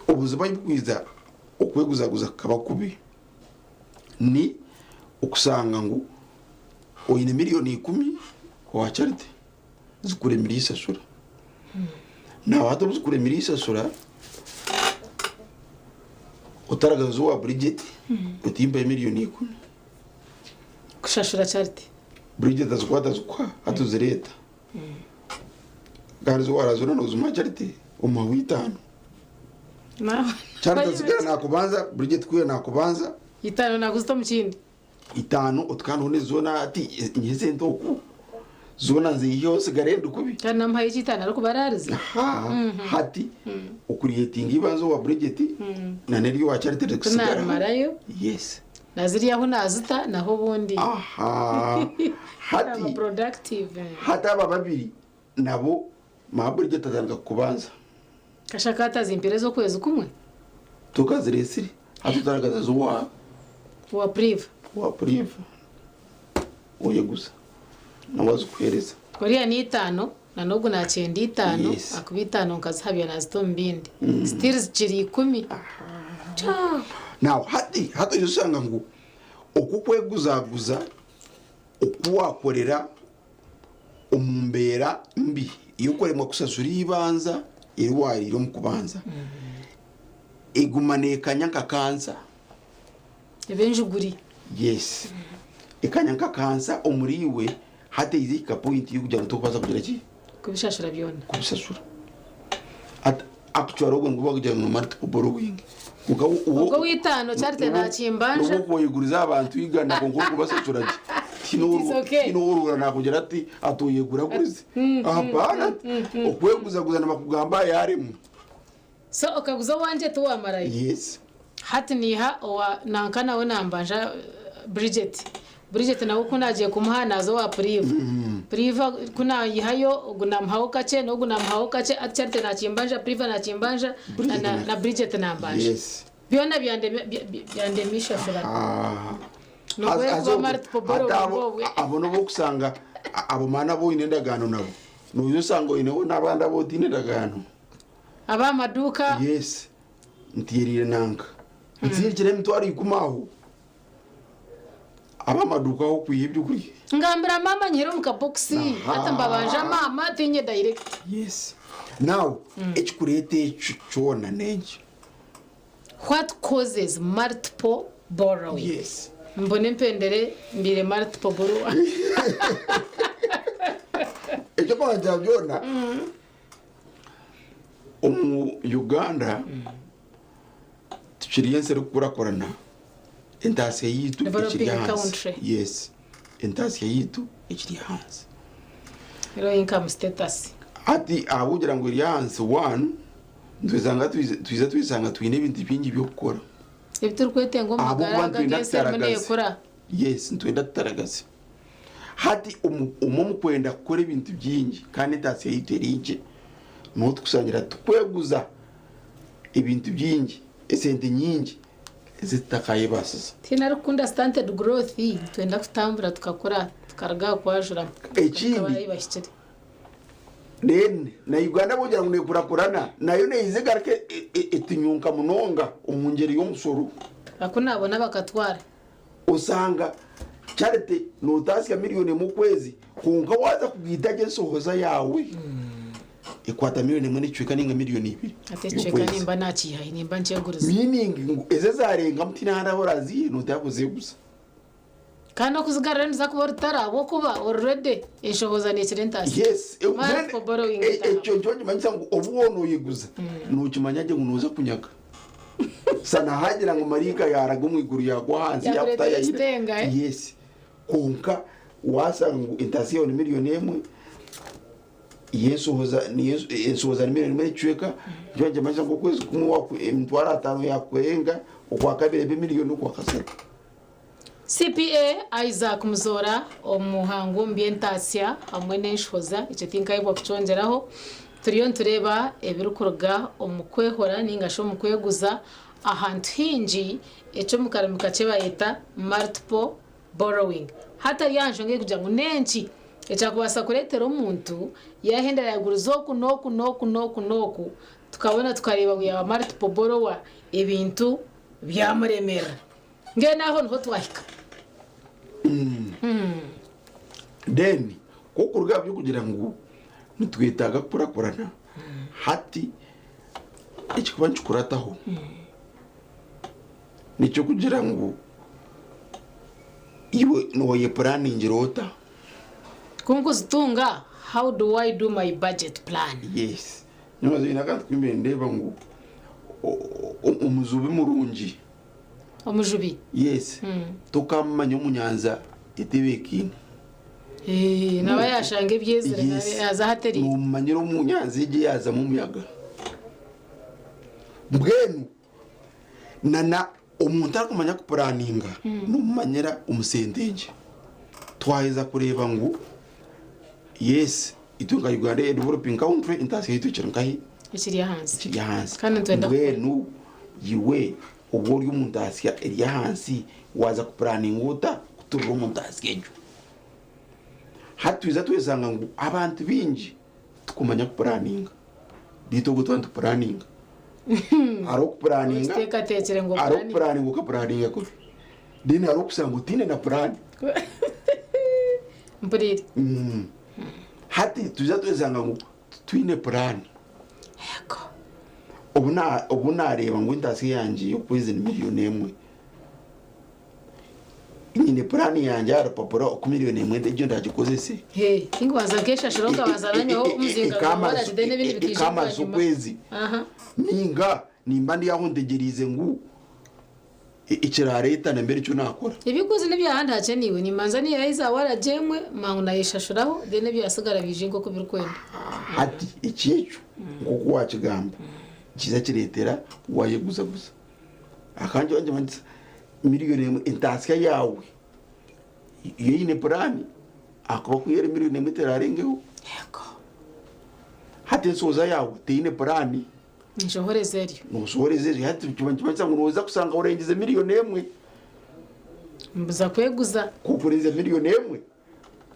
Obuzibu ahu burikwija okweguzaguza kukaba kubi ni okushanga ngu oine miriyoni ikumi owa Charity zikuremire ishashura. Nawe hati obu zikuremire ishashura otaragaruza owa Bridget oti mpayo miriyoni ikumi. Kushashura Charity. Bridget azikwata azikuha hati ozireeta. Kandi ezi waraza nozimuha Charity omuha w'itaano. Charity asigara nakubanza, Bridget kwiha nakubanza. Itaano nakuzita omu kindi. Itaano otukandiho n'ezi zoona ati nyihe esente oku zoona nziiheho nsigare ndi kubi. Kandi namuhayo eky'itaano arikubaraariza. Hati okuriyetinga eibanza owa Bridget na n'eryowa Charity rikusigaraho. Kunamarayo. Yes. Na ziriya ahu naazita naho obundi. Aha. Hati Aba productive. hati aba babiri nabo mama Bridget atandika kukubanza. Kashaka atazimpire ez'okwezi kumwe. Tokaziresire hati otaragaza owa Owa Priva. Owa Priva oyeguza nawe azikuhereza. Oriya ni itaano na n'ogu nakyenda itaano akuba itaano nkazihabya nazita omu bindi. Still zikiri ikumi. Kya. Now hati hati oija oshanga ngu oku kweguzaguza oku wakorera omu mbeera mbi y'okuremwa kushashura eibanza eri wariire omu kubanza eguma nekanya nka kansa. Eba enjuguri. Yes. Ekanya nka kansa omuri iwe hati eiza ehika point y'okugira ngu tokubaasa kugira ki? Kubishashura byona. Kubishashura. Hati actually ogwo nigwo bakugira ngu ni multiple borrowing. Kwonka wo- Ogwo ow'itaano Charity nakimbanja. N'obu okuwayeguriza abantu igana kwonka orikubashashura gye. Tihaine It is okay. tihaine orurura nakugira ati ati oyeguragurize. Ahapaana okweguzaguza nibakugamba yaremwa. So okaguza owangye tiwamarayo. Yes. Hati niiha owa nanka nawe nambanja Bridget. Bridget nawe ku naagiye kumuha naaza owa Priva. Priva ku naayihayo ogu naamuhaho kakye n'ogu naamuhaho kakye ati Charity naakimbanja, Priva naakimbanja Bridget na, na Bridget nambanja. Yes. Byona byandemya byandemya ishashura. Ah. Nokwe Haza kuba obwo- multiple borrowing hati abo- obwe. abo nobu okusanga abo maani abu oine endagaano nabo noija osanga oineho n'abandi abu otaine endagaano. Ab'amaduuka. Yes. Ntiiriire nanka. Ntsirikire emitwaro ikumi aho. Ab'amaduuka aho kwiha ebyokurya. Ngambira maama nyihere omu kabokisi. Hati mbabanja maama tinye direct. Yes. Now, ekikureeta ekyo kyona n'enki? What causes multiple borrowing? Yes. Mbone mpendere mbiire multiple borrower. Eky'okubanza byona, omu Uganda tukiri ensi erikukurakurana, entaasya yaitu ekiri Developing ahansi. country. Yes. Entaasya yaitu ekiri ahansi. Low income status. Hati ahabw'okugira ngu eri ahansi one, nitwesanga twiza twesanga twine ebintu bingi by'okukora. Ebi turikwetenga omu magara Ahabw'okuba aga nitwenda g'ensi erimu tutaragaze. neekura. Yes, nitwenda tutaragaze. Hati omu omu omu kwenda kukora ebintu bingi kandi entaasya yaitu eri nkye, niho tukusangira tukweguza ebintu bingi, esente nyingi ezi tutakayebaasiza. Tihaine arikukunda stunted growth, nitwenda kutambura tukakura tukaruga aha kwajura Ekindi abayi bahikire. Then na Uganda bogira ngu nekurakurana nayo neyiza egaruka etunyunka munonga omu ngyeri y'omushoro. Aku nabona bakatwara. Osanga Charity notasya miriyoni emwe okwezi kwonka waza kugiita gye ensohoza yaawe ekwata miriyoni emwe n'ekicweka ninga miriyoni ibiri Ati ekicweka y'okwezi. nimba nakiihahi nimba nkyeguriza. Meaning ngu ezo ezarengamu tihaine ahandi ahu oraziihe noteekwa kuzeeguza. Kandi n'okuzigarura niza kuba orutaro ahabw'okuba already enshohoza neekira entaasya. Yes, Multiple borrowing etaha. ekyo nikyo nikimanyisa ngu obu waaba noyeguza nokimanya gye ngu nooza kunyaga. Shana haagira ngu maraika yaaraga omu iguru yaagwa ahansi Yakureetera yaakutayayira. ekitenga, eh? Yes. Kwonka waashanga ngu entaasya yaawe ni miriyoni emwe, y'enshohoza niyo enshohoza ni miriyoni emwe n'ekicweka, nikyo nikimanyisa ngu okwezi kumwe waaku- emitwaro ataano yaakurenga, okwakabiri ebe miriyoni, okwakashatu. CPA Isaac Muzoora omuhangu omu by'entaasya hamwe n'enshohoza, ekyo tinkayebwa kukyongyeraho, turiyo nitureeba ebirikuruga omu kwehora ninga shi omu kweguza ahantu haingi eki omu karimi kakye bayeta multiple borrowing. Hati hariyo aha nshonga erikugira ngu n'enki ekyakubaasa kureetera omuntu yaahenda yaaguriza oku n'oku n'oku n'oku n'oku tukabona tukareeba ngu yaaba multiple borrower ebintu byamuremerera. Mbwenu aho niho twahika. Then ku okuruga aha by'okugira ngu nitwetaaga kukurakurana, hati ekikuba nikikurataho n'eky'okugira ngu iwe nooyepuraningira ota? Ku nkuzitunga, how do I do my budget plan? Yes. Nyowe haine akantu ku mbaire nindeeba ngu. Omujubi murungi. Omujubi? Yes. Tokamumanya omu nyanja etebeekaine. Naaba yaashanga ebyezire yaaza ahatereire. Noomumanyira omu nyanja egyo eyaazamu omuyaga. Mbwenu na omuntu arikumanya kupuraninga noomumanyira omu sente egye. Twaheza kureeba ngu yes itwe nka Uganda a developing country entaasya yaitu ekiri nkahi? Ekiri ahansi. Ekiri ahansi. Kandi nitwenda kukora. Mbwenu iwe obu ori omu ntaasya eri ahansi waaza kupuraninga ota kuturira omu ntaasya egyo? Hati twija tweshanga ngu abantu baingi tikumanya kupuraninga. Beitu obwo twaba nitupuraninga. Hariho okupuraninga, Okiteekateekire ngu hariho opuraninge. okupuraninga okapuraninga kubi. Then hariho okushanga otaine na puraani. Mpuriire. Hati twija tweshanga ngu titwine puraani. Obu na- obu naareeba ngu entaasya yangye y'okwezi ni miriyoni emwe, nyine puraani yangye aha rupapura oku miriyoni emwe egyo ndaagikozese. Hey, tinkubanza nkeshashura okabanza nanyowe omuzinga gwa waragi then ebindi bikaija Ekamarisa bwanyima. okwezi. Aha. Ninga nimba ndi aho ntegyereize ngu ekirareeta nambe nikyo naakora. Ebikuzi n'ebyahandi hakye niiwe nimbanza niihayo za waragi emwe mangu nayeshashuraho then ebyasigara biije nk'oku birikwenda. Hati eki ekyo nk'oku waakigamba nikiija kireetera waayeguzaguza. Akandi ngira nti miriyoni emwe entaasya yaawe yo eine puraani ahakuba ku eri miriyoni emwe teraarengeho. Hati enshohoza yaawe teine puraani. Nshohoreza eryo. Noshohoreza eryo hati nikiba nikimanyisa ngu noza kusanga orengize miriyoni emwe. Mbuza kweguza. Ku okurenzya miriyoni emwe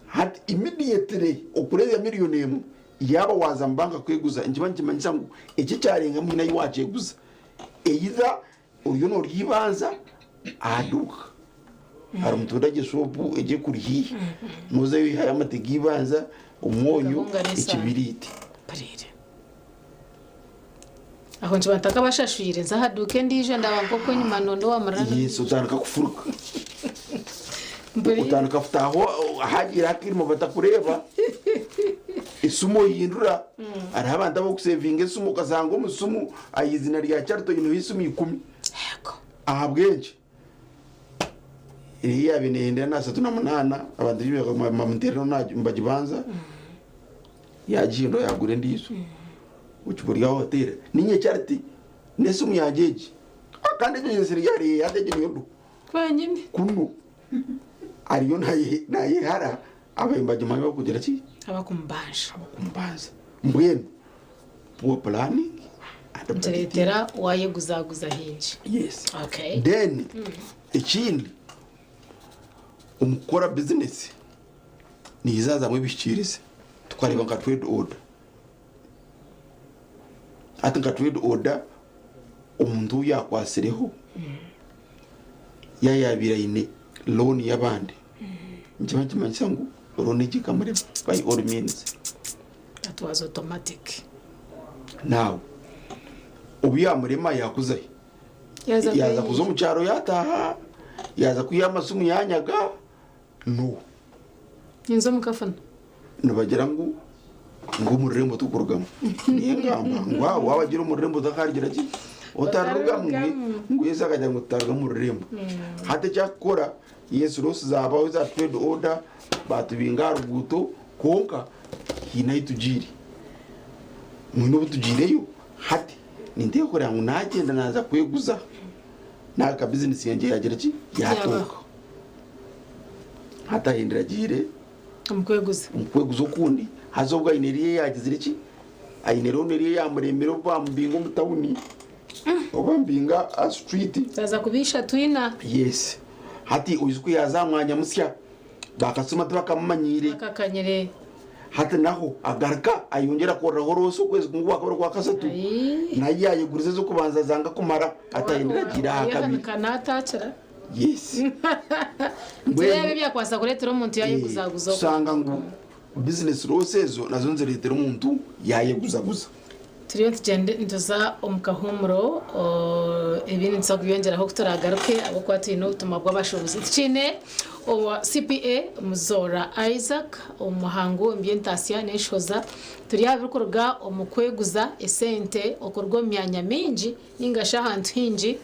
hati immediately okurenzya miriyoni emwe yaaba waaza omu banka kweguza nikiba nikimanyisa ngu eki ekyarengamu haine ahi waakyeguza either oriyo norya eibanza aha duuka hari omuturage shop egi ekuri haihi nozayo oihayo amate g'eibanza omwonyo Akahunga n'esaano. ekibiriiti. Aho nkiba ntakabashashwire nza aha duuka endiijo ndaba nk'oku enyima nonda owamurara. Yes, otandika kufuruka. Otandika kutaaha ahagiire hakirima batakureeba. Esimu ohindura. Hariho abantu abarikusevinga esimu okashanga omu simu aha izina rya Charity oineho esimu ikumi. Ahabw'enki? Eriyo yaabaire neeyendera na 38 abantu bamuteerera nibagibanza yaagihindura yaagura endiijo. Okiba ori aho oteera niinye Charity n'esimu yangye egi. Kandi egyo nyensire yareeya hati egyo niyo ndu. Kwenyine. Kunu ariyo naayehara ababaire nibagimanya barikugira ki? Abakumubanja. Abakumubanja. Mbwenu poor planning and budgeting. Nikireetera waayeguzaguza haingi. Yes. Okay. Then ekindi omu kukora bizinesi nihaija hazamu ebihikiirizi tukareeba nka trade order. Hati nka trade order omuntu ou yaakwatsireho yaaba yaabaire aine loan y'abandi nikiba nikimanyisa ngu loan egyo ekamurema by all means. That was automatic. Now obu yaamurema yaakuzahi? Yaaza Yaaza kuza omu kyaro yaataaha, yaaza kwiha amasimu yaanyaga, no. Ninza omu kafuna. Nibagira ngu ngu omu rurembo tokurugamu. Niyo engamba ngu aho waaba ogiire omu rurembo otakarugira ki? Otarirugamu. Ngu Yesu akagira ngu tutaruga omu rurembo. Hati ekyakukora yes loss zaabaho eza trade order baatubinga aha ruguuto kwonka haine ahu tugiire. Mwine obu tugiireyo hati ninteekwa kureba ngu naagyenda naaza kweguza naaba ka bizinesi yangye yaagira ki? Yaatooka. Hati ahindura agiire Omu kweguza. Omu kweguza okundi haza obwo aine eriyo eyaagizire ki? Aine looni eriyo eyaamuremire obu baamubinga omu tawuni obu bamubinga aha situriti. Yaaza kuba ishatu ina. Yes. Hati oijuka yaaza aha mwanya musya, baakasitoma tibakamumanyiire. Bakakanyire. Hati naho agaruka ayongyera akoreraho roosi okwezi kumwe okwakabiri okwakashatu, nayo yaayeguriza ez'okubanza zanga kumara, hati ahindura agiire aha kabiri. Owayehanika naatakira. Yes. Nitureeba ebyakubaasa kureetera omuntu yaayeguzaguza okwo. Kushanga ngu bizinesi roosi ezo nazo nizireetera omuntu yaayeguzaguza. Turiyo nitugyenda nituza omu kahuumuro, ebindi nituza kubyongyeraho ku turaagaruke ahabw'okuba twine obutumwa bw'abashuubuzi. Tukiine Owa CPA Muzoora Isaac omuhangu omu by'entaasya n'enshohoza, turi aha birikuruga omu kweguza esente okuruga omu myanya mingi ninga shi ahantu haingi.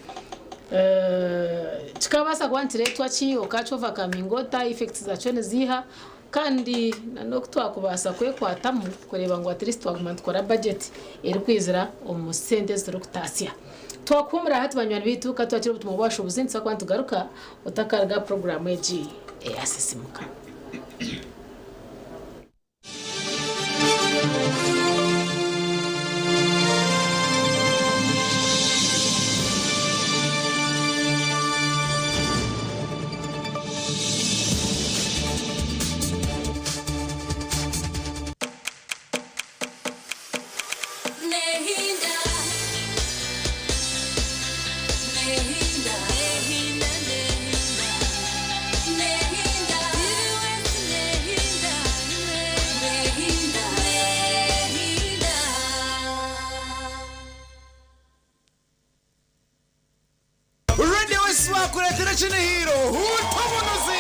Kikabaasa kuba nikireetwa ki? Okaakyovaakaminga ota? Effects zaakyo niziiha? Kandi n'oku twakubaasa kwekwatamu kureeba ngu at least twaguma nitukora bajeti erikwizira omu sente ezi turikutaasya. Twakuhuumura hati banywani baitu, ka twakire obutumwa bw'abashuubuzi nituza kuba nitugaruka otakaruga aha puroguraamu egi eya Sisimuka. Radio West bakureetera ekinihiro Huuta Obunuzi!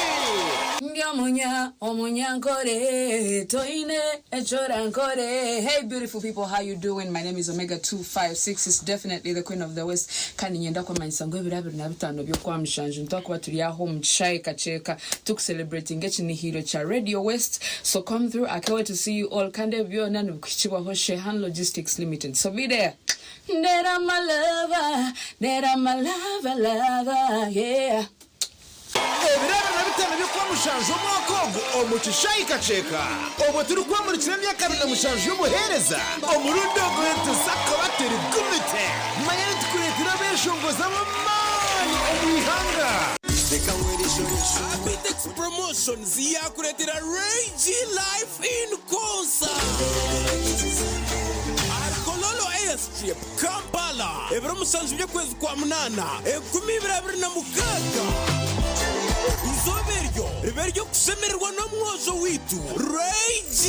Ndi omunya omunyankore toine ekyorankore. Hey beautiful people, how you doing? My name is Omega 256. It's definitely the queen of the west. Kandi nyenda kwamanyisa ngu ebiro 25 by'okwamushanju nitwakuba turi aho omu kishaayi Kakyeka tukucelebratinga ekinihiro kya Radio West. So come through, I can't wait to see you all. Kandi ebi byona nibikuhikibwaho Shehan Logistics Limited. So be there. Nera my lover, nera my lover, lover, yeah. Ebiro 25 by'Okwamushanju omwaka ogu omu kishaayi Kakyeka obwo turikwamurikira emyaka 27 y'obuheereza, omurundi ogu nituza kuba turi gumite. Manya nitukureetera abeeshongozi ab'amaani omu ihanga. Abitex Promotions yaakureetera Ray G Live in Concert ahari Kololo Airstrip, Kampala, ebiro 7 by'okwezi kwa Munaana, 2026. Eizooba eryo ribe ery'okushemererwa n'omwojo waitu Ray G.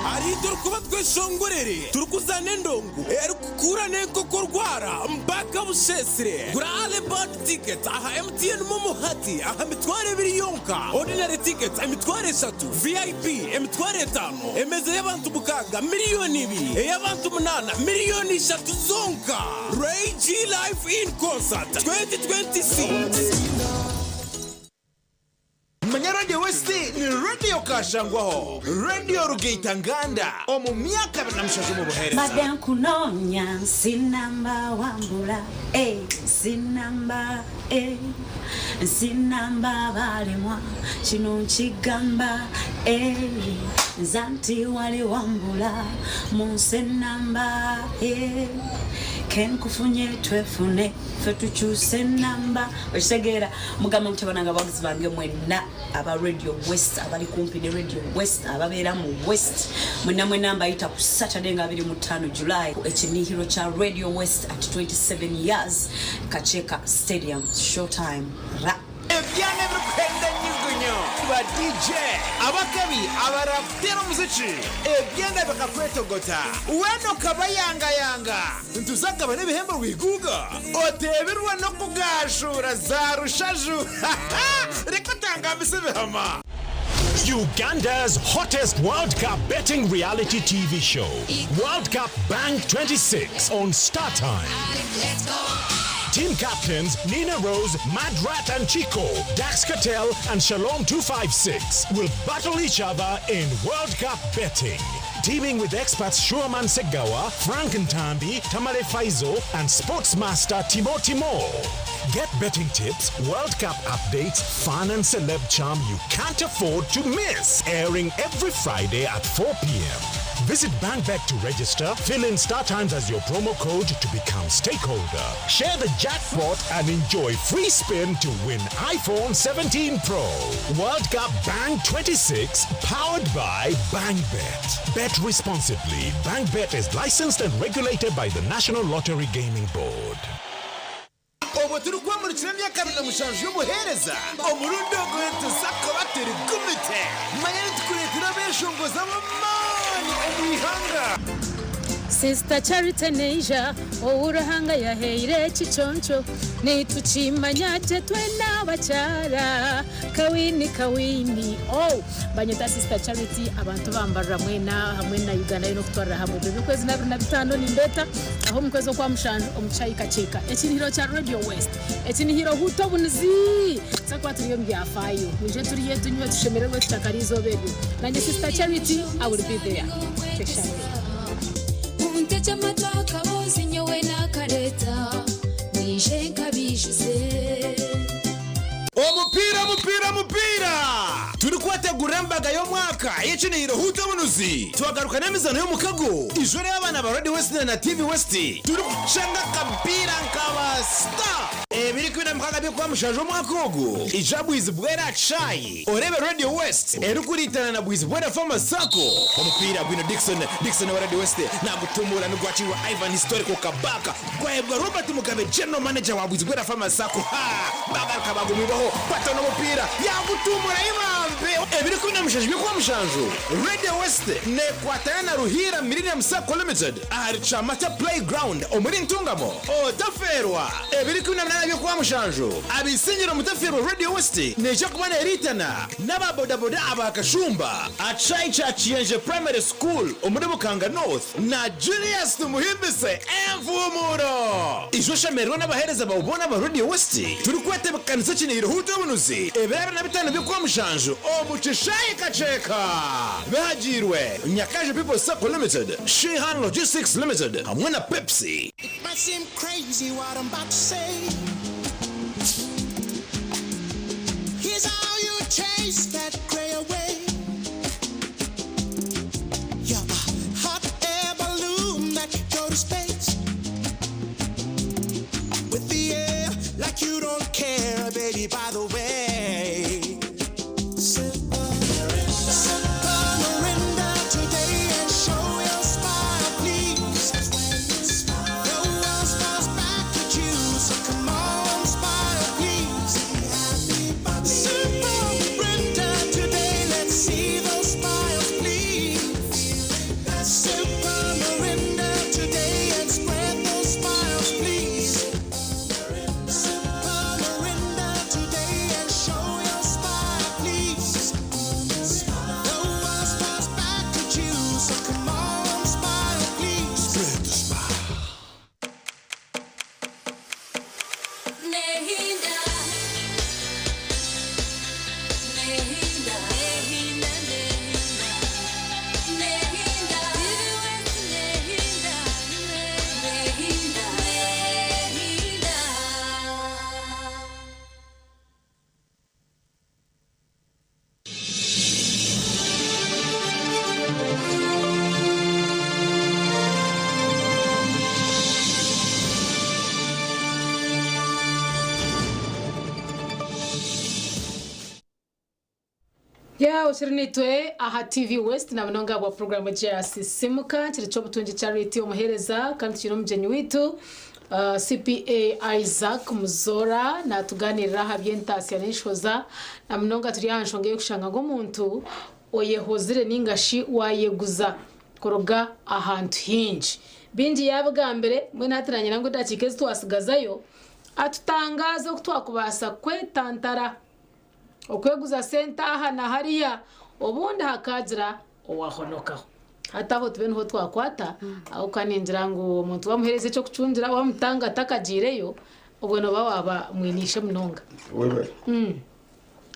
Ahariitwe orikuba tweshongorere turikuzaana endongo erikukuura n'enkoko rwara mpaka busheesire. Gura Early Bird Tickets aha MTN MoMo hati aha mitwaro ebiri yonka, Ordinary Tickets emitwaro eshatu, VIP emitwaro etaano, emeeza y'abantu mukaaga miriyoni ibiri, ey'abantu munaana miriyoni ishatu zonka. Ray G Live in Concert 2026. Manya Radio West ni Radio Kashangwaho, Radio Rugaita Nganda omu myaka 27 omu buheereza. Mbadde nkunoonya sinamba wambula eh, sinamba eh, sinamba balemwa kino nkigamba eh, nze anti wali wambula mu nsi enamba eh, kenkufunye twefune ffe tukyuse enamba okitegeera. Mugamba mutya banange abawagizi bange mwenna aba Radio West, abali kumpi ne Radio West, ababeera mu West mwenna mwenna mbayita ku Saturday nga 25 July ekinihiro kya Radio West at 27 years Kakyeka Stadium showtime ra. Ebyana ebirikuhenda nyugunyu, ba DJ abakabi abarakuteera omuziki, ebyana bikakwetogota weena okabayangayanga. Nituza kugabana ebihembo rwiguuga oteebirwe n'okugaashuura za rushaju. Reka otangambise ebihama. Uganda's hottest World Cup betting reality TV show, World Cup Bank 26 on StarTimes. Team captains Nina Rose, Madrat and Chico, Dax Cartel and Shalom 256 will battle each other in World Cup betting. Teaming with experts Shuaman Segawa, Frank Ntambi, Tamale Faizo, and sportsmaster Timo Timo. Get betting tips, World Cup updates, fun and celeb charm you can't afford to miss. Airing every Friday at 4 p.m. Visit BankBet to register, fill in StarTimes as your promo code to become stakeholder. Share the jackpot and enjoy free spin to win iPhone 17 Pro. World Cup Bank 26, powered by BankBet. Bet responsibly. BankBet is licensed and regulated by the National Lottery Gaming Board. Obwo turikwamurikira emyaka 27 y'obuheereza, omurundi ogu nituza kuba turi gumite. Manya nitukureetera abeeshongozi ab'amaani omu ihanga. Sister Charity naija ou Ruhanga yahaire ekiconco nitukimanya gye twena abakyara Kawini kawini oh Banyeta Sister Charity abantu bambarira mwena hamwe na Uganda yoona okutwarira hamwe ebiro by'okwezi n'abiri na bitaano nimbeeta aho omu kwezi okwa mushanju omu kishaayi Kakyeka ekinihiro kya Radio West ekinihiro Huuta Obunizi tuza kuba turi omu byafaayo mwije turye tunywe tushemererwe tutakare eizooba eryo nanye Sister Charity I will be there Tweshange. Muntegye amatu akaboozi nyowe naakareeta mwije nkabiijuze. Omupiira omupiira omupiira! Turikwetegurira embaga y'omwaka ey'ekinihiro Huuta Obunuzi, twagaruka n'emizaano y'omukago ijoro y'abaana ba Radio West na TV West turikucanga akapiira nka ba star! Ebiri 16 by'Okwamushanju omwaka ogu, ija Bwizibwera aha kishaayi oreebe Radio West erikuriitana na Bwizibwera Farmers Sacco. Omupiira gwine Dickson, Dickson owa Radio West nagutumura nigwakiirwa Ivan Historical Kabaka gwahebwa Robert Mugabe General Manager wa Bwizibwera Farmers Sacco. Ha! Bagaruka bagumwibaho batona omupiira yagutumura ibambe! Ebiri 17 by'Okwamushanju, Radio West nekwatana na Ruhiira Millennium Sacco Limited ahari Kyamata Play Ground omuri Ntungamo. Otaferwa! Ebiri 18 by'Okwamushanju, Abisingira Omutaferwa Radio West neija kuba neriitana n'aba bodaboda aba Kashumba aha kishaayi kya Kiyenje Primary School omuri Bukanga North na Julius Tumuhimbise Envumuro. Ija oshemererwe n'abaheereza baawe boona aba Radio West turikwetebekanisa ekinihiro Huuta Obunuzi ebiro 25 by'Okwamushanju omu kishaayi Kakyeka. Bihagiirwe Nyakaju People's Sacco Limited, Shihan Logistics Limited hamwe na Pepsi. It might seem crazy what I'm about to say. Here's how you chase that gray away. You're a hot air balloon that could go to space. With the air like you don't care, baby, by the way. Sip a Sip a Mirinda today and show your smile, please. The world smiles back at you, so come on, smile, please. Sip a Mirinda today, let's see those smiles, please. Sip a Mirinda today and spread those smiles, please. Sip a Mirinda today and show your smile, please. The world smiles back at you, so come on, smile, please. Spread the smile. Nehinda, nehinda, nehinda, nehinda, nehinda, nehinda, nehinda. Ya okiri naitwe aha TV West na munonga bwa puroguramu ya Sisimuka kiri ky'obutungi Charity omuheereza kandi tukiri omugyenyi waitu CPA Isaac Muzora natuganirira aha by'entaasya n'enshoza na munonga turi aha nshonga y'okushanga ngu omuntu oyehozire ninga shi wayeguza kuruga ahantu hingi bingi yabigambire mbwenu hati nanyenda ngu edakiika ezi twasigazayo atutangaze oku twakubaasa kwetantara okweguza sente aha na hariya obundi hakagira owahonokaho hati aho tube niho twakwata aho kaningira ngu omuntu wamuhereza ekyokucungira wamutanga atakagiireyo obwo noba waba mwinishe munonga. Webale.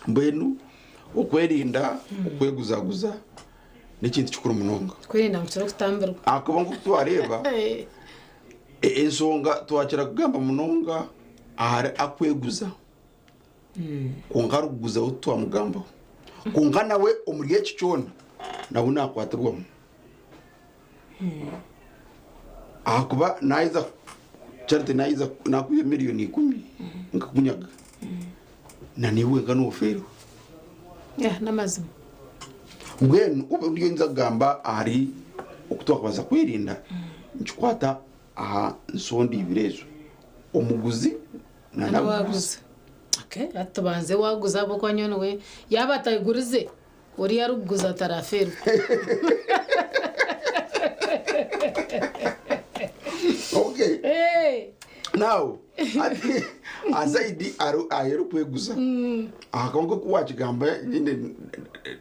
Mbwenu okwerinda okweguzaguza n'ekintu kikuru munonga. Kwerinda ngu kiri okutambirwa. Akuba ngu twareeba ensonga twakira kugamba munonga ahari akweguza, kwonka arikuguzaho twamugambaho, kwonka nawe omuri eki kyona nawe nakwatirwamu, ahakuba nayiza Charity nayiza nakuha 10,000,000 nkakunyaga na niwe nka noferwa. Yeah, n'amazima. Mbwenu obu ndiyo nza kugamba ahari okutwakubaza kwerinda nkikwata aha nsonda ibiri ezo, omuguzi na nawaguza. Okay, atubanze waguza abo kwa nyowe yaba atayigurize ori arikuguza ataraferwa. Okay. Now, ati azaidi aheru kweguza. Akaba nkoku wakigamba nyine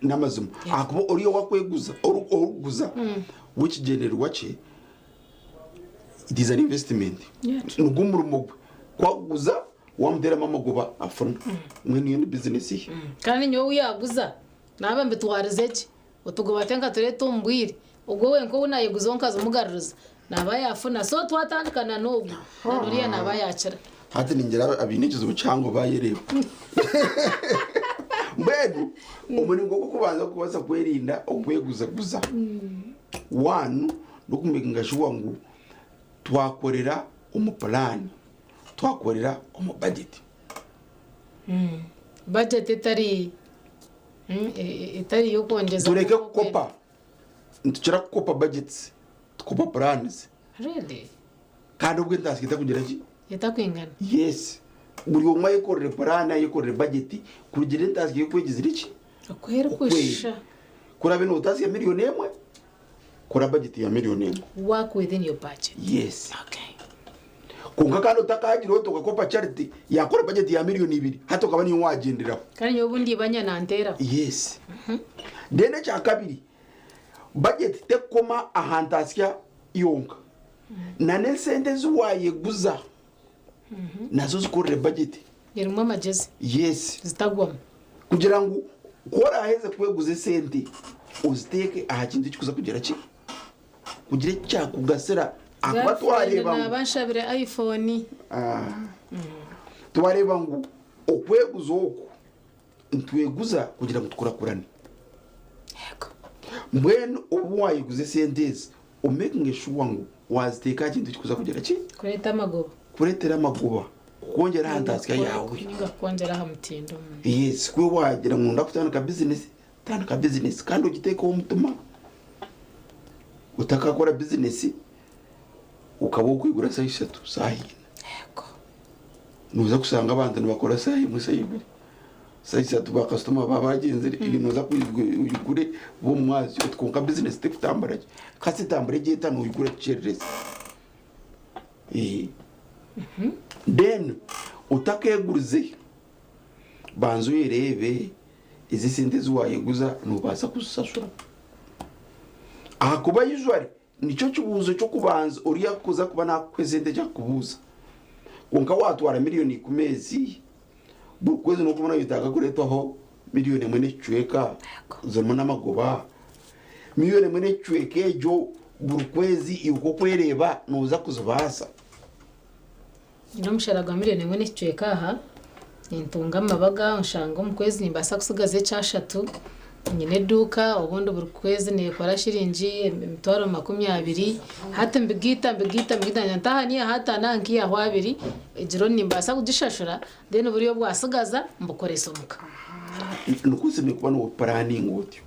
n'amazima. Akuba ori owakweguza, orikuguza w'ekigyendererwa kye it is an investment. Nigwo omurimo gwe. Kwakuguza wamuteeramu amagoba afuna. Mbwenu iyo ni bizinesi ye. Kandi nyowe ou yaaguza naaba mbitwarize gye, otugoba te nkatureeta omu bwire, ogwo wenka ou naayeguzaho nkazimugaruriza naaba yaafuna. So twatandika na n'ogwo, na n'oriya naaba yaakira. Hati ningira abaine ekizibu kihango baayereeba. Mbwenu omuringo gw'okubanza kubaasa kwerinda okweguzaguza, one n'okumekinga shuwa ngu twakorera omu puraani, twakorera omu bajeti. Bajeti etari etari y'okwongyeza. Tureke kukopa. Nitukira kukopa bajeti tukopa puraanizi. Really? Kandi obwo entaasya etakugira ki? Etakwingana. Yes. Buri omwe ayekorere puraani, ayekorere bajeti kurugiirira entaasya ye oku egizire ki? Oku erikusha. Ku oraabe nootaasya miriyoni emwe, kora bajeti ya miriyoni emwe. Work within your budget. Yes. Kwonka kandi otakagira oti okakopa Charity yakora bajeti ya miriyoni ibiri hati okaba niyo wagyenderaho. Kandi nyowe obundi ibanya nanteeraho. Yes. Then ekyakabiri, bajeti tekukoma aha ntaasya yonka. Na n'esente ezi waayeguza nazo ozikorere bajeti. Erimu amagyezi. Yes. Zitagwamu. Kugira ngu ku oraaheze kweguza esente oziteeke aha kintu ekikuza kugira ki? Kugira eki kyakugasira ahakuba Girlfriend twareeba ngu naaba nshabire iPhone. Ah. Twareeba ngu okweguza oku nitweguza kugira ngu tukurakurane. Mbwenu obu wayeguza esente ezi omekinge shuwa ngu waziteeka aha kintu ekikuza kugira ki? Kureeta amagoba. Kukureetera amagoba, kukwongyera aha ntaasya yaawe. Ninga kukwongyera aha mutindo. Yes, ku wagira ngu nda kutandika bizinesi, tandika bizinesi kandi ogiteekeho omutima. Otakakora bizinesi okaba okwigura shaaha ishatu, shaaha ina. Noza kushanga abantu nibakora shaaha emwe, shaaha ibiri, shaaha ishatu bakasitoma baba bagyenzire, iwe noza oyigure omu mwazyo oti kwonka bizinesi tekutambura gye. Kasi etambure gye eta noyigura kukyerereza. Then otakegurize, banza oyereebe ezi esente ezi wayeguza nobaasa kuzisashura. Ahakuba usually Nikyo kibuuzo ky'okubanza oriya kuza kuba naakuha esente eki akubuuza. Kwonka waatwara miriyoni ikumi ezi, buri kwezi n'okuba nooyetaaga kureetwaho miriyoni emwe n'ekicweka zirimu n'amagoba. Miriyoni emwe n'ekicweka egyo buri kwezi iwe ku okwereeba nooza kuzibaasa. Nyine omushara gwa miriyoni emwe n'ekicweka aha, nintunga amabaga nshanga omu kwezi nimbaasa kutsigaza ekyashatu, nyine eduuka obundi buri kwezi neekora shiringi emitwaro 20, hati mbigaita mbigaita mbigaita ngira nti aha niihaho ataano aha nkiihaho abiri, egi looni nimbaasa kugishashura then buriya obwatsigaza mbukoresa omuka. Nikwo oshemereire kuba noopuraninga otyo.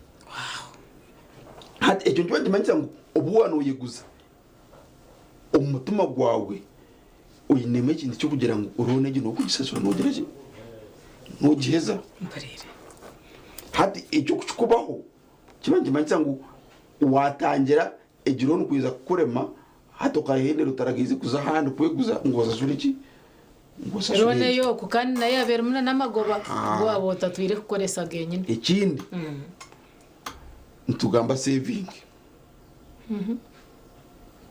Hati ekyo nikiba nikimanyisa ngu obu waaba nooyeguza, omu mutima gwawe oinemu ekintu ky'okugira ngu looni egi n'okugishashura noogira ki? Noogiheza. Hati ekyo ku kikubaho kiba nikimanyisa ngu waatangira egi looni kwija kukurema hati okahendera otaragaize kuza ahandi kweguza ngu osashure ki? Ngu osashure Looni egi. eyo okwo kandi nayo yaaba erimu n'amagoba agu waaba otatwire kukoresa genyine. Ekindi nitugamba saving.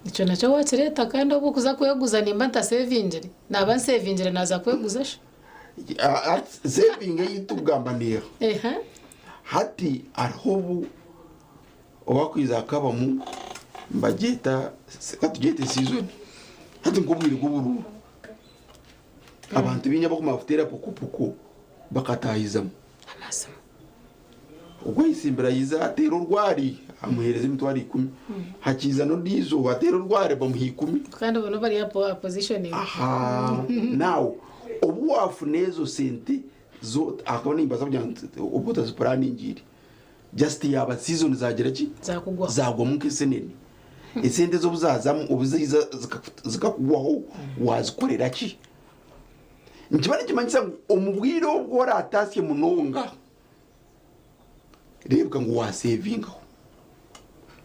Ekyo nakyo wakireeta kandi obwo okuza kweguza nimba ntasevingire naba nsevingire naza kweguza shi? Sevingi ei turikugamba neeha? Hati hariho obu owakwiza akabamu nibagyeta katugyete sizoni hati nk'obwire bw'oburuuru abantu baingi abakumara kuteera pokopoko bakatahizamu. Ogwo ayetsimbire ayiza ateera orwari amuheereza emitwaro ikumi. Hakiiza n'ondiijo ateera orwari bamuha ikumi. Kandi obwo noba ari aha position. Aha now obu waafuna ezo sente zo ahakuba nimbaasa kugira ngu oba otazipuraningiire just yaaba season zaagira ki? Zaakugwaho. Zaagwamu nk'esenene. Esente ezo obu zaazamu obu ziiza zikakugwaho waazikorera ki? Nikiba nikimanyisa ngu omu bwire obu oraataasye munonga, Reebeka ngu waaseevingaho.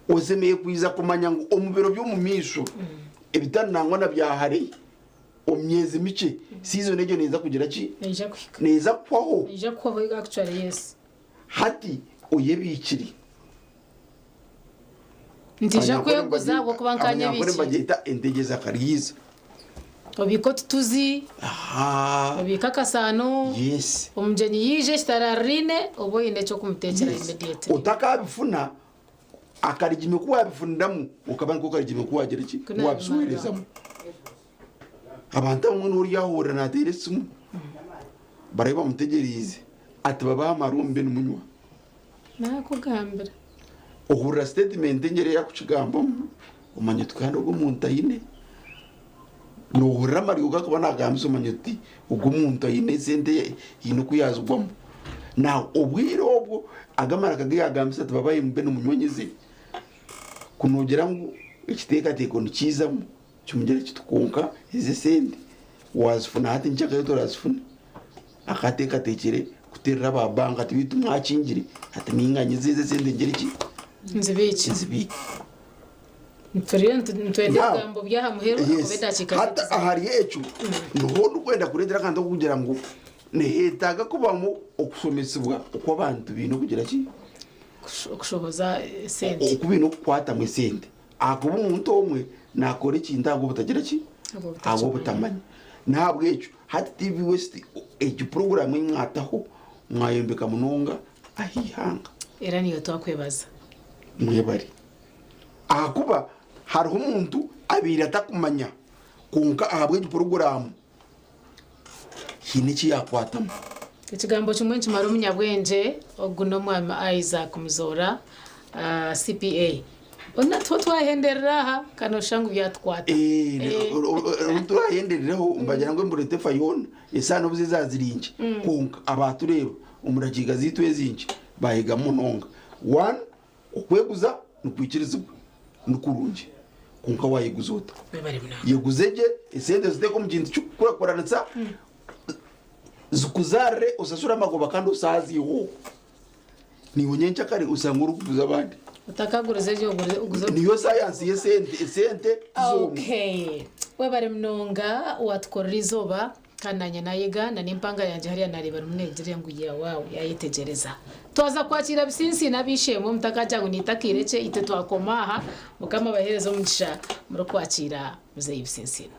Osemeriire kwija kumanya ngu omu biro by'omumaisho Ebitari nangwa na bya hare omu myezi mikye season egyo neeza kugira ki? Neija kuhika. Neeza kuhwaho. Neija kuhwaho actually yes. Hati oyebiikire. Ntiija kweguza ahabw'okuba Abanyankore nkanyebiikire. nibagyeta entegyeza karyiza. Obiike otutuzi, Aha. obiike akasaano, Yes. omugyenyi yaija ekitarariraine obe oine eky'okumuteekyera immediately. Otakabifuna akarigime ku wabifuniramu okaba niko karigime ku wagira ki? Ku Ku wabisuherezamu. Abantu abamwe n'oryahurira nateera esimu barabe bamutegyereize ati babahe amarwa mube nimunywa. Naakugambira. Ohurira statement engyeri ei arikukigambamu omanya oti kandi ogu omuntu aine. Noohurira amaryo agu arikuba naagambisa omanya oti ogu omuntu aine esente haine oku yaazigwamu. Now obwire obwo ago amaraka agu yaagambisa ati babahe mube nimunywa nyize, ku noogira ngu ekiteekateeko nikiizamu kimugira kiti kwonka ezi esente waazifuna hati nkyakare torazifuna. Akateekateekire kuteerera aba banka ati beitu mwakingire ati nainga nyize ezi esente ngire ki? Nzibiike. Nzibiike. Turiyo nitwenda Now, ebigambo by'aha muheru ahakuba yes. edakiika Hati ahari ekyo niho ndikwenda kureetera akantu okugira ngu niheetaaga kubamu okushomesibwa oku abantu baine okugira ki? Okushohoza esente. Oku baine okukwatamu esente. Ahakuba omuntu omwe naakora ekintu ahabw'obutagira ki? Ahabw'obutamanya. N'ahabw'ekyo hati TV West egi puroguraamu ei mwataho mwayombeka munonga aha ihanga. Era niiwe twakwebaza. Mwebare. Ahakuba hariho omuntu abaire atakumanya kwonka ahabw'egi puroguraamu haine eki yaakwatamu. Ekigambo kimwe nikimara omunyabwengye, ogu n'omwami Isaac Muzoora, CPA. Ona tuho twahenderera aha ka noshusha ngu byatukwata. Obu turahenderereho mbagira ngu embura etefa yoona esaano obu ziza ziri nkye kwonka abatureeba omu dakiika zaitu ezi nkye bayegamu munonga. One, okweguza nikwikirizibwa nikurungi kwonka wayeguza ota? Yeguze gye esente oziteeke omu kintu kikukurakuranisa zikuzaarire osasure amagoba kandi osaaziiho. Naiwe nyenkyakare osanga orikuguza abandi. Otakaguriza egyo oguze oguze. Niyo sayansi y'esente, esente z'omu. Okay. Webare munonga watukorera eizooba kandi nanye nayega na n'empanga yangye hariya nareeba erimu negira ngu yeah wow yayetegyereza. Twaza kwakira Bisinsi n'abeishemwe mutakagira ngu niita akaire kye itwe twakoma aha. Mukama abahereze omugisha murikwakira muzeeyi Bisinsi.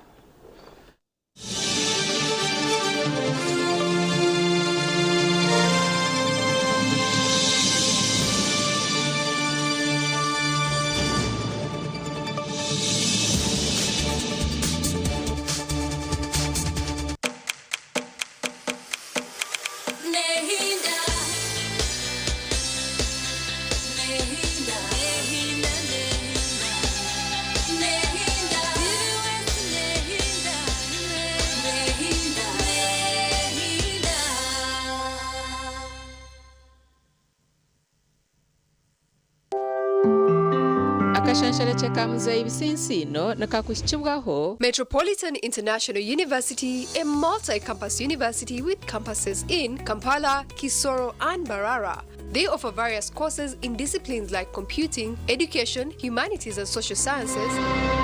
Akashansharekye ka Muzeeyi Bisinsiino nikakuhikibwaho. Metropolitan International University, a multi-campus university with campuses in Kampala, Kisoro and Mbarara. They offer various courses in disciplines like computing, education, humanities and social sciences.